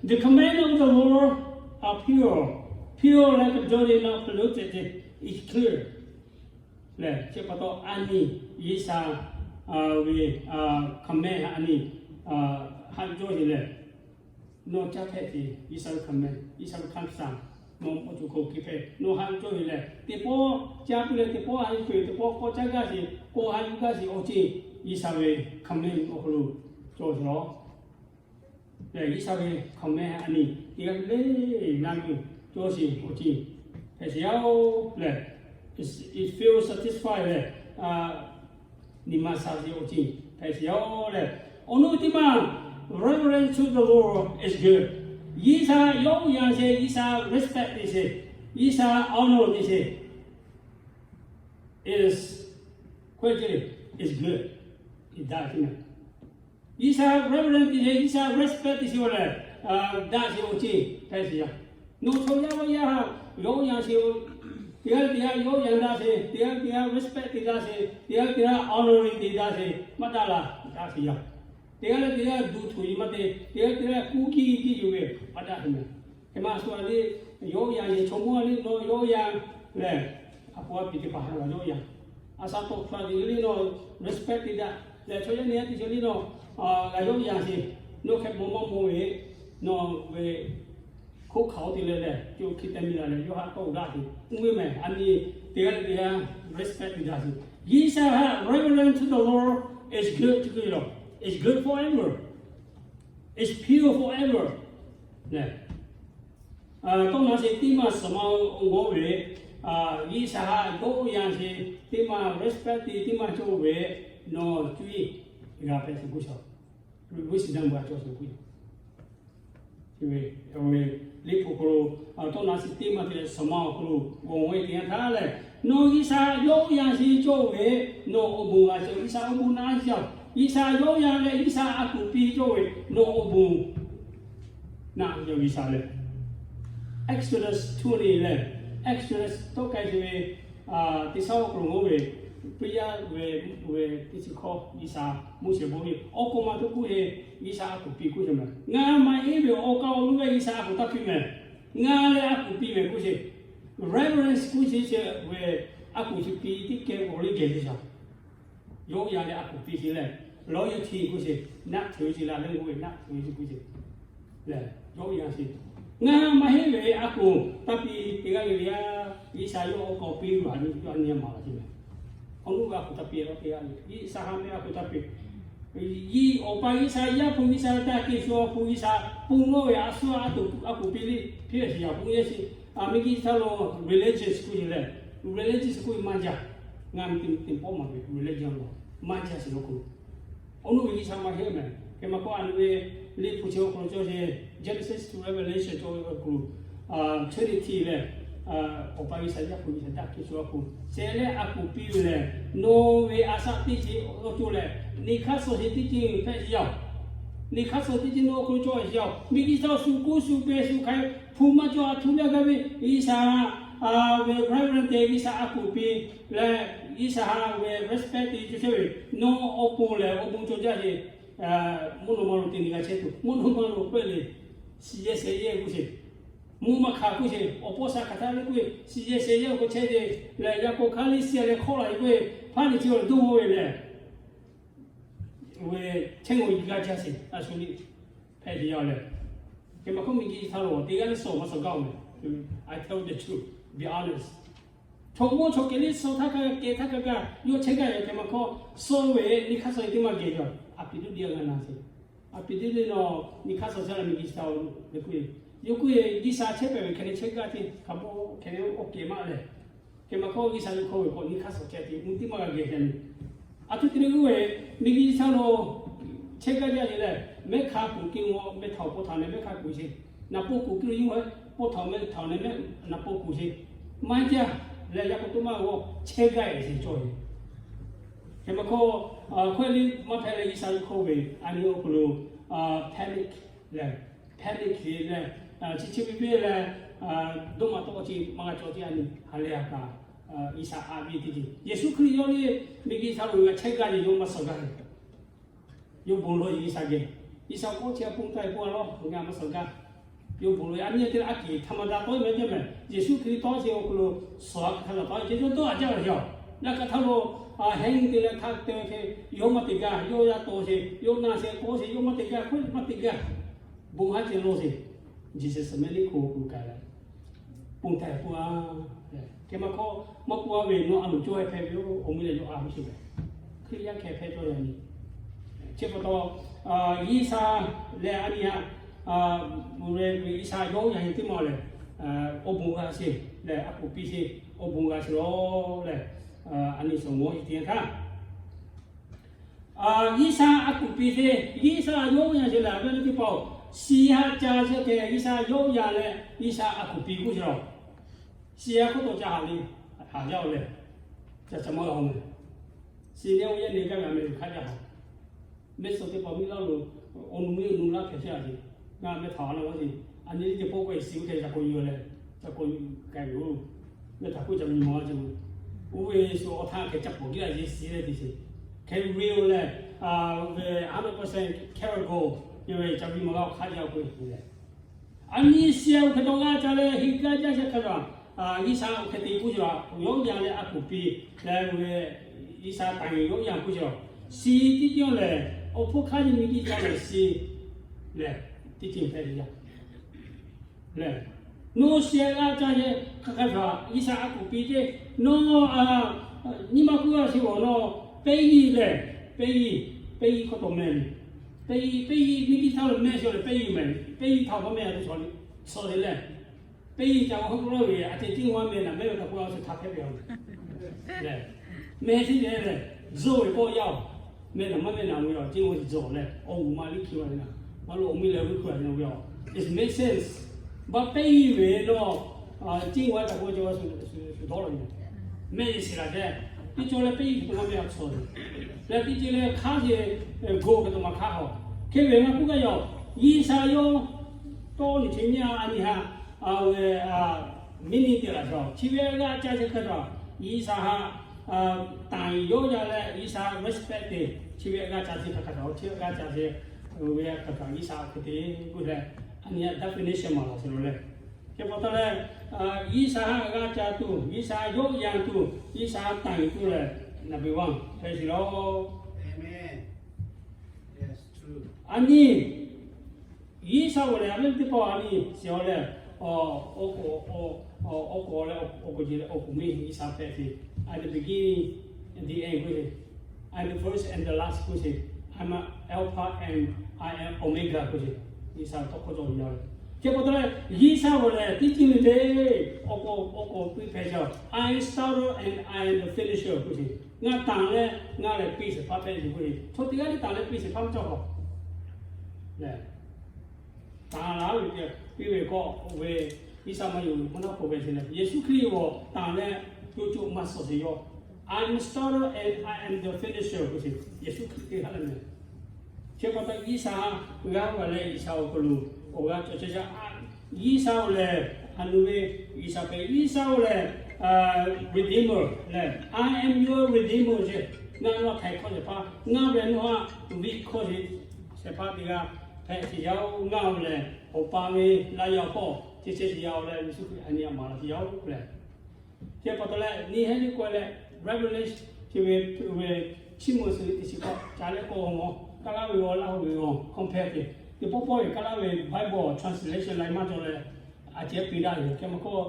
the command of the Lord are pure, pure like a dove, not polluted, is clear. Lehˬ, chi pa taw a nyi G'uiˬsha ve command a nyi haꞈ cawˇ sheˍ lehˬ, nawˬ caˇ hpehꞈ sheˍ, G'uiˬsha ve command, G'uiˬsha ve คำสั่ง, nawˬ awˬ ceuˬ hk'aw lo hk'e hpehꞈ, nawˬ haꞈ cawˇ sheˍ lehˬ, teˇ pawˆ caˇ piˇ leh teˇ pawˆ haꞈ yuˬ peuˬ, teˇ pawˆ k'awꞈ caˇ gaˇ sheˍ, k'awꞈ haꞈ yuˬ gaˇ sheˍ awˬ ceuˬ, G'uiˬsha ve command awˬ hk'aw lo cawˇ sheˍ lawˬ. Lehˬ, G'uiˬsha ve command a nyi teˇ g'aˇ le le na yuˬ cawˇ sheˍ awˬ ceuˬ hpehꞈ sheˍ yaˇ-oˬ lehˬ, it feels satisfied lehˬ, nyi ma sha sheˍ awˬ ceuˬ hpehꞈ sheˍ yaˇ-oˬ lehˬ, awˬ nu teˇ maˬ reverence to the Lord is good. G'uiˬsha yawˇ yanˇ sheˍ, G'uiˬsha respect te sheˍ, G'uiˬsha honor te sheˍ, is, is good. G'uiˬsha reverence te sheˍ, G'uiˬsha respect te sheˍ-oˬ lehˬ, daꞈ sheˍ awˬ ceuˬ hpehꞈ sheˍ yaˇ. Nawˬ chaw yaˇ vaˇ yaˇ htaꞈ yawˇ yanˇ sheˍ-oˬ, teˇ g'aˇ leh teˇ g'aˇ yawˇ yanˇ daꞈ sheˍ, teˇ g'aˇ leh teˇ g'aˇ respect te daꞈ sheˍ, teˇ g'aˇ leh teˇ g'aˇ honor te daꞈ sheˍ, maˇ daꞈ laˇ, daꞈ sheˍ yaˇ. Teˇ g'aˇ leh teˇ g'aˇ duˬ htuꞈ yuˬ maˇ te, teˇ g'aˇ leh teˇ g'aˇ kuˇ kiˇ kiˇ yuˬ ve, maˇ daꞈ sheˍ mehˍ. Hk'e maˇ shu a le, yawˇ yanˇ sheˍ, chaw mawˇ a le, nawˬ yawˇ yanˇ lehˬ, a po a pi teˇ hpaˍ htaꞈ yawˇ yanˇ, a shaꞈ tawˆ hk'a te le nawˬ respect te daꞈ lehˬ, chaw yaˇ nyi a teˇ ceuˬ le nawˬ g'a yawˇ yanˇ sheˍ, nawˬ hk'e maw maˇ maw ve, nawˬ ve hkoˆ hk'aˬ oˇ te leh lehˬ, co hk'e te mi la lehˬ, yawˇ haꞈ tawˆ daꞈ sheˍ, uˇ ve mehˍ. A nyi teˇ g'aˇ leh teˇ g'aˇ respect te daꞈ sheˍ. G'uiˬsha htaꞈ reverence to the Lord is good, it's good forever, it's pure forever. Lehˬ, tawˇ naˉ sheˍ teˇ maˬ suhˍ ma g'awˇ ve, G'uiˬsha haꞈ yawˇ yanˇ sheˍ teˇ maˬ respect te teˇ maˬ cawˇ ve, nawˬ cuˇ yiˍ g'a hpehꞈ sheˍ kuˇ shaˍ, g'uˇ suhˍ daˇ ma cawˇ sheˍ kuˇ shaˍ. Liꞈ hpu hk'aw lo tawˇ naˉ sheˍ teˇ maˬ te leh suhˍ ma awˬ hk'aw lo g'awˬ ve teˇ yanˇ htaˇ lehˬ, nawˬ G'uiˬsha yawˇ yanˇ sheˍ cawˇ ve, nawˬ awˬ bon g'a cawˇ, G'uiˬsha awˬ bon naˉ yaˇ, G'uiˬsha yawˇ yanˇ leh G'uiˬsha a kuˬ piˇ cawˇ ve, nawˬ awˬ bon naˉ yaˇ G'uiˬsha lehˬ, Exodus twenty lehˬ, Exodus tawˇ k'ai sheˍ ve, teˇ shaˉ awˬ hk'aw lo g'awˇ ve, piˇ yaˇ ve, ve teˇ chi hkawˇ G'uiˬsha Moˉseˍ bon ve awˬ k'aw ma tuˬ k'oˆ ve, G'uiˬsha a kuˬ piˇ k'oˆ sheˍ mehˍ. Ngaˬ maˇ heˆ ve awˬ kaˍ awˬ nu ve G'uiˬsha a kuˬ taˇ piˇ mehˍ. Ngaˬ leh a kuˬ piˇ mehˍ k'oˆ sheˍ. Reverence k'oˆ sheˍ ve, a kuˬ chi piˇ teˇ kehˬ awˬ liˇ geh sheˍ shaˍ. Yawˇ yanˇ leh a kuˬ piˇ sheˍ lehˬ, loyalty k'oˆ sheˍ, naˆ tuˬ ve sheˍ la leh g'oˇ ve naˆ tuˬ ve sheˍ k'oˆ sheˍ lehˬ, yawˇ yanˇ sheˍ. Ngaˬ maˇ heˆ ve a kuˬ taˇ piˇ teˇ g'aˇ ve le yaˇ, G'uiˬsha yawˇ awˬ k'aw piˇ g'a ve yawˇ a nyi maˍ laˬ sheˍ mehˍ. Awˬ nu ve a kuˬ taˇ piˇ-a teˇ g'aˇ ve, G'uiˬsha ha meh a kuˬ taˇ piˇ. Awˬ pa G'uiˬsha, Yaˇ hpu G'uiˬsha, Daꞈ kehˬ shu awˬ hpu G'uiˬsha, pon lawˇ ve a shu a kuˬ piˇ le, piˇ sheˍ yaˇ pon yehˇ sheˍ. Miˬguiˬ chi htaˇ lo religious k'oˆ sheˍ lehˬ, religious k'oˆ ve maˇ jaˇ. Ngaˬ miˬ teˇ pawˆ maˍ ve religion lo maˇ jaˇ sheˍ lo k'o, awˬ nu ve G'uiˬsha maˇ heˆ mehˍ. Hk'e maˇ k'oˆ, a nu ve Liꞈ hpu chi awˬ hk'aw lo cawˇ sheˍ, Genesis to Revelation cawˬ ve awˬ hk'aw lo, Trinity lehˬ, Awˬ pa G'uiˬsha, Yaˇ hpu G'uiˬsha, Daꞈ kehˬ shu awˬ hpu shehˍ leh a kuˬ piˇ ve lehˬ, nawˬ ve a shaꞈ teˇ ceuˬ awˬ ceuˬ lehˬ, neˇ hk'aˇ suh sheˍ teˇ ceuˬ hpehꞈ sheˍ yaˇ. Neˇ hk'aˇ suh teˇ ceuˬ nawˬ awˬ hk'aw lo cawˇ sheˍ yaˇ. Miˬguiˬ chi htaˇ shu kuˇ shu pehˍ shu hk'ai hpu maˇ cawˇ a htoꞈ ma gaˇ ve, G'uiˬsha ve reverence te, G'uiˬsha a kuˬ piˇ leh, G'uiˬsha ha ve respect te cawˇ chehˇ ve, nawˬ awˬ pon lehˬ awˬ bon cawˬ jaˇ sheˍ. Mvuhˇ naw ma lo te nyi g'a chehˇ tuˬ, mvuhˇ naw ma lo k'oˆ le, shiˍ yehˇ shehˍ yehˇ k'oˆ sheˍ, mvuhˇ maˇ hk'a k'oˆ sheˍ, awˬ pawˇ sha hk'aˬ htaˇ le k'oˆ ve, shiˍ yehˇ shehˍ yehˇ awˬ hk'aw chehˇ ve lehˬ, yaꞈ k'aw hk'aˇ liˇ shiˍ leh hk'awˇ la ve k'oˆ ve, hpaˇ nyi chi awˬ dawˇ ve lehˬ, ve chehˇ g'aw yi g'a jaˇ sheˍ, a shu liˇ hpehꞈ te yaˇ lehˬ. Hk'e maˇ k'oˆ, miˬguiˬ chi htaˇ lo teˇ g'aˇ liˇ suh maˇ suh gaˇ-oˬ mehˍ. I tell the truth, be honest. Chaw mawˇ chaw kehˬ liˇ suh htaˇ kaꞈ kehˬ htaˇ kaꞈ kaꞈ yawˇ chehˇ gaˇ ve, hk'e maˇ k'oˆ, suh ve neˇ hk'aˇ suh ve teˇ maˇ geh yaˇ. A piˍ tuˇ diˇ g'a na sheˍ. A piˍ tuˇ le nawˬ neˇ hk'aˇ suh chehˇ la miˬguiˬ chi htaˇ le k'oˆ ve, yawˇ k'oˆ ve G'uiˬsha chehˇ pehˍ ve hk'e le chehˇ gaˇ te hk'a bawˆ hk'e le awˬ kehˬ maˇ lehˬ. Hk'e maˇ k'oˆ, G'uiˬsha yawˇ hk'oˆ ve k'o neˇ hk'aˇ suh chehˇ te mvuhˇ teˇ maˇ g'a geh hk'e le. A htoꞈ te le k'oˆ ve, miˬguiˬ chi htaˇ lo chehˇ gaˇ jaˇ le lehˬ, mehˆ hk'a kuˬ keu-o, mehˆ htaꞈ awˬ pon htaꞈ lehˬ mehˆ hk'a kuˬ sheˍ. Naˍ po kuˬ kiˇ lo yuˬ-e, po htaoˍ meh htaoˍ neh meh naˍ po kuˬ sheˍ, maˇ jaˇ leh yaˇ k'o toˇ maˇ g'awˇ chehˇ gaˇ-e sheˍ cawˬ-e. Hk'e maˇ hkawˇ, hkawehˇ liˇ maˇ hpehˇ leh G'uiˬsha ve hkawˇ ve a nyi awˬ hk'aw lo panic leh, panic leh, chi chi ve ve leh, dawˇ maꞈ tawˆ chi maˇ g'a cawˬ ce a nyi ha lehˬ ha kaꞈ, G'uiˬsha a ve teˇ ceuˬ Yeˍsuˆ Hkriꞈ yawˇ ve miˬguiˬ htaꞈ lo g'a chehˇ gaˇ ve yawˇ maˇ suhˍ gaˇ ve. Yawˇ bon lawˬ G'uiˬsha geh, G'uiˬsha k'oˆ chi a pon taˇ e k'oˆ a lawˇ ngaˬ maˇ suhˍ gaˇ. Yawˇ bon lawˬ a nyi te leh a kiˍ htaꞈ maˇ daꞈ tawˆ e meh jaˇ meh, Yeˍsuˆ Hkriꞈ tawˆ chi awˬ hk'aw lo suhˍ a hk'aˬ htaˇ laˬ tawˆ e ce yawˇ dawˇ a jaˇ ve yoˬ. Ngaˬ hk'aˬ htaˇ lo a hehnˇ te leh htaˇ te hk'e yawˇ maˇ te gaˇ, yawˇ yaˇ taw sheˍ, yawˇ na sheˍ k'awꞈ sheˍ, yawˇ maˇ te gaˇ, hk'aˬ maˇ te gaˇ. Bon haˉ ceh lawˇ sheˍ, Gethsemane hk'aw lo k'ai leh, pon taˇ e k'oˆ a. Hk'e maˇ hkawˇ maˇ k'oˆ a ve, nawˬ a loˍ cawˇ e hpehꞈ ve yoˬ, awˬ meh leh yawˇ a ve sheˍ leh, Hkriꞈ yaˇ hkeh hpehꞈ cawˇ yaꞈ nyi. Chi pa taw, G'uiˬsha leh a nyi haꞈ ve G'uiˬsha yawˇ yaˇ nyi teˇ maˬ lehˬ, awˬ bon g'a sheˍ leh a kuˬ piˇ sheˍ, awˬ bon g'a sheˍ lawˬ leh, a nyi suhˍ mawˇ teˇ yanˇ htaˇ, G'uiˬsha a kuˬ piˇ sheˍ, G'uiˬsha yawˇ yaˇ sheˍ leh a ve teˇ hpaˍ-oˬ, shiˍ haꞈ ca sheˍ hk'e G'uiˬsha yawˇ yaˇ leh G'uiˬsha a kuˬ piˇ k'oˆ sheˍ lawˬ. Shiˍ a hk'oˆ taw ca haꞈ le, haꞈ jaˇ-oˬ leh, ca ca maˇ g'a-oˬ meh. Shiˍ nehˇ oˇ yehˇ nehˇ gaˇ ve a meh hk'aˇ jaˇ haꞈ. Mehˆ suhˍ teˇ hpaˍ miˇ laˇ lo, awˬ nu miˇ awˬ nu laˇ hpehꞈ sheˍ a ce. Ngaˬ meh htaꞈ a la vaˇ ce, a nyi teˇ pawˆ k'o shiˍ oˇ hk'e ca k'awꞈ yuˬ leh, ca k'awꞈ yuˬ k'ai ve-oˬ. Meh htaꞈ k'oˆ ca ve nyi ma a ce, oˇ ve shu awˬ htaˇ hk'e ca pawˬ kiˇ a ce shiˍ leh te sheˍ. Hk'e ve-oˬ leh, ve a meh pa seh hkehˇ ve k'o, yawˇ ve ca ve ma g'a hk'aˇ jaˇ k'oˆ ve leh, a nyi shiˍ a oˇ hk'e taw g'a ca leh heˆ gaˇ jaˇ sheˍ hk'e a, G'uiˬsha oˇ hk'e te k'oˆ sheˍ lawˬ, yawˇ yaˇ leh a kuˬ piˇ leh ve, G'uiˬsha tanˬ yawˇ yaˇ k'oˆ sheˍ lawˬ. Shiˍ teˇ ceuˬ lehˬ, awˬ hpfuhˇ hk'aˇ nyi miˬ guiˬ ca lehˬ shiˍ leh teˇ ceuˬ hpehꞈ ve yaˇ lehˬ, nawˬ shiˍ g'a ca leh hk'aˬ hk'aˬ htaꞈ G'uiˬsha a kuˬ piˇ ce. Nawˬ nyi ma hk'oˆ g'a sheˍ lawˬ nawˬ, pehˇ yiˇ lehˬ, pehˇ yiˇ, pehˇ yiˇ hk'aw taw meh le. Pehˇ yiˇ, pehˇ yiˇ miˬ guiˬ htaˇ lo meh sheˍ lehˬ pehˇ yiˇ meh, pehˇ yiˇ htaꞈ maˇ meh a te chaw le, chaw le lehˬ. Pehˇ yiˇ ca awˬ hk'aw lo ve a ceh tiˉ maˇ meh naˬ meh ve htaꞈ k'oˆ a sheˍ htaꞈ hpehˇ ve a lehˬ, meh sheˍ lehˬ, zuhˆ ve k'awꞈ yaˇ-oˬ, meh naˬ maˇ meh naˬ ve a ciˉ g'awˇ shiˍ zuhˆ leh awˬ g'uˬ ma liˇ hkiˇ a ve naˬ, maˇ lo awˬ miˇ leh g'uˇ hk'oˆ a ve a, it makes sense. Baˆ pehˇ yiˇ ve nawˬ, ciˉ g'awˇ htaꞈ k'oˆ ce a shu dawˇ la ve, meh sheˍ laˬ tehꞈ, teˇ cawˬ leh pehˇ yiˇ hk'e maˇ meh a chaw le, leh teˇ ceuˬ leh hk'aˇ ce, go hk'e taw maˇ hk'aˇ hawˬ. Hk'e ve ngaˬ k'oˆ gaˇ yaˇ-oˬ, G'uiˬsha yawˇ tawˇ nyi chi nyi a nyi haꞈ, a ve, miˇ niˇ te laˬ chaw chi ve g'a ca sheˍ hk'e taw, G'uiˬsha haꞈ tanˬ yawˇ yaˇ leh G'uiˬsha respect te, chi ve g'a ca sheˍ hk'e hk'e taw chi g'a ca sheˍ, ve hk'e taw G'uiˬsha hk'e te k'oˆ leh, a nyi definition maˍ laˬ sheˍ lawˬ leh, hk'e pa taw leh, G'uiˬsha haꞈ g'a ca tuˬ, G'uiˬsha yawˇ yaˇ tuˬ, G'uiˬsha tanˬ tuˬ lehˬ, number one hpehꞈ sheˍ lawˬ. A nyi G'uiˬsha oˇ lehˬ a ve teˇ pawˆ a nyi shiˍ a lehˬ, awˬ k'o, awˬ k'o leh awˬ k'o ce leh awˬ k'o miˇ G'uiˬsha hpehꞈ sheˍ. I'm the beginning and the end k'oˆ sheˍ. I'm the first and the last k'oˆ sheˍ. I'm Alpha and I am Omega k'oˆ sheˍ. G'uiˬsha tawˇ hkawˇ cawˬ ve yaˇ ve. Hk'e pa taw leh G'uiˬsha oˇ lehˬ teˇ ceuˬ le le, awˬ k'o, awˬ k'o piˇ hpehꞈ sheˍ. I am starter and I am the finisher k'oˆ sheˍ. Ngaˬ tanˬ leh ngaˬ lehˬ piˇ shehˍ hpaˇ hpehꞈ sheˍ k'oˆ ve. Chaw teˇ g'aˇ le tanˬ leh piˇ shehˍ hpaˇ maˇ cawˬ hawˬ lehˬ, tanˬ laˬ ve piˇ ve k'o, oˇ ve G'uiˬsha maˇ yonˍ ve maˇ naˉ hpawˇ ve sheˍ leh, Yeˍsuˆ Hkriꞈ g'awˬ tanˬ leh co co maˇ suhˍ sheˍ yaˇ. I'm the starter and I am the finisher k'oˆ sheˍ. Yeˍsuˆ Hkriꞈ teˇ g'aˇ le meh. Chi pa taw G'uiˬsha g'a ve leh G'uiˬsha awˬ hk'aw lo awˬ g'aˇ cawˬ chehˇ shaˍ. G'uiˬsha oˇ lehˬ a nu ve G'uiˬsha hpehꞈ. G'uiˬsha oˇ lehˬ redeemer lehˬ, I am your redeemer ce. Ngaˬ nawˬ htaꞈ htaiˍ hkawˇ shehˍ hpaˇ, ngaˬ ve nawˬ haꞈ viˆ hkawˇ shehˍ hpaˇ teˇ g'aˇ hpehꞈ sheˍ yaˇ-oˬ. Ngaˬ oˇ lehˬ Awˬ pa ve laˇ yaˇ hpawˇ ceh chehˇ sheˍ yaˇ-oˬ leh Yeˍsuˆ Hkriꞈ a nyi a maˍ laˬ sheˍ yaˇ-oˬ lehˬ, chi pa taw leh nyi heˆ le k'oˆ leh, Revelation chi ve, ve, Chiˇ mvuh suhˍ ve teˇ chi hkawˇ ca leh k'o, Kaˇlaˇ ve g'aw Laˇ huˍ ve g'aw compare te, teˇ pawˆ pawˆ ve Kaˇlaˇ ve Bible translation la maˇ cawˬ leh, a ceh piˇ daꞈ ve hk'e maˇ k'oˆ,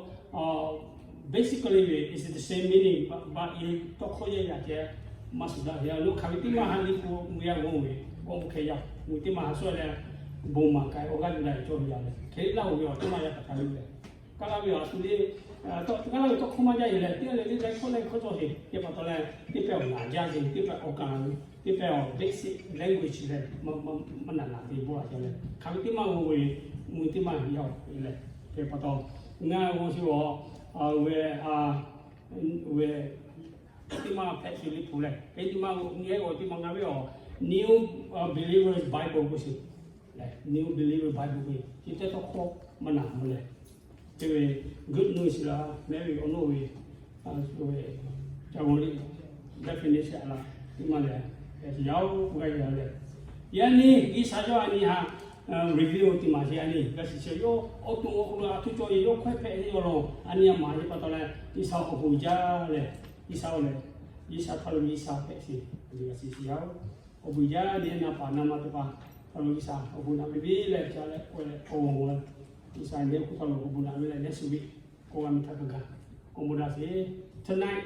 basically ve it's the same meaning, but, but i tawˇ hkawˇ yehˬ yaꞈ ceh maˇ suhˍ daꞈ ve a lo hk'aˬ ve teˇ maˇ ha liˇ k'o mvuh yaˇ g'awˇ ve, g'awˇ mvuh hk'e yaˇ mvuh teˇ maˇ ha sawˉ leh, bon maˍ k'ai awˬ g'aˇ yuˬ daꞈ ve cawˇ ve yaˇ leh hk'e Laˇ huˍ ve awˬ teˇ maˇ yaˇ hk'aˬ hk'aˬ ve leh, Kaˇlaˇ ve awˬ hk'aw lo, tawˇ Kaˇlaˇ ve tawˇ hkawˇ maˇ jaˇ ve leh, teˇ g'aˇ le le leh hkawˇ leh hkawˇ cawˬ sheˍ. Chi pa taw leh teˇ pehˇ awˬ naˍ jaˇ sheˍ, teˇ pehˇ awˬ kaˍ, teˇ pehˇ awˬ basic language leh maˇ naˍ naˍ te bawˆ la ca leh hk'aˬ ve teˇ maˇ g'awˇ ve mui teˇ maˇ yaˇ-oˬ lehˬ, hk'e pa taw, ngaˬ g'aw shu awˬ, a, ve, a, ve, teˇ maˇ hpehꞈ shu liꞈ hpu lehˬ, hk'e teˇ maˇ g'aw nyi hehˉ g'aw teˇ maˇ ngaˬ ve awˬ New, a, Believers Bible k'oˆ shu, lehˬ New Believers Bible k'oˆ ve chi teˇ tawˇ hkawˇ maˇ naˬ mvuh lehˬ, te ve good news la, mehˉ ve awˬ naw ve, a, ve, ca g'aw liꞈ definition la, teˇ maˇ lehˬ, yaˇ-oˬ, g'a yaˇ lehˬ, yaˇ nyi G'uiˬsha yawˇ a nyi haꞈ review teˇ maˬ sheˍ. A nyi g'a shiˍ sheˍ yawˇ awˬ to awˬ hk'aw lo a htoꞈ cawˇ ve yawˇ hkawehˇ hpehꞈ ve awˬ lawn a nyi a maˍ ve pa taw leh, G'uiˬsha awˬ bon jaˇ lehˬ, G'uiˬsha-oˬ lehˬ, G'uiˬsha htaꞈ lo G'uiˬsha hpehꞈ sheˍ, g'a shiˍ sheˍ yaˇ-oˬ. Awˬ bon jaˇ nyi na paˍ na ma teˇ hpaˍ htaꞈ lo G'uiˬsha awˬ bon naꞈ ve ve leh ca leh k'oˆ leh k'awꞈ g'aw leh, G'uiˬsha nyi hk'oˆ htaꞈ lo awˬ bon naꞈ ve leh leh shu ve k'oˆ g'a meh htaˇ kaꞈ gaˬ awˬ bon daꞈ sheˍ. Tonight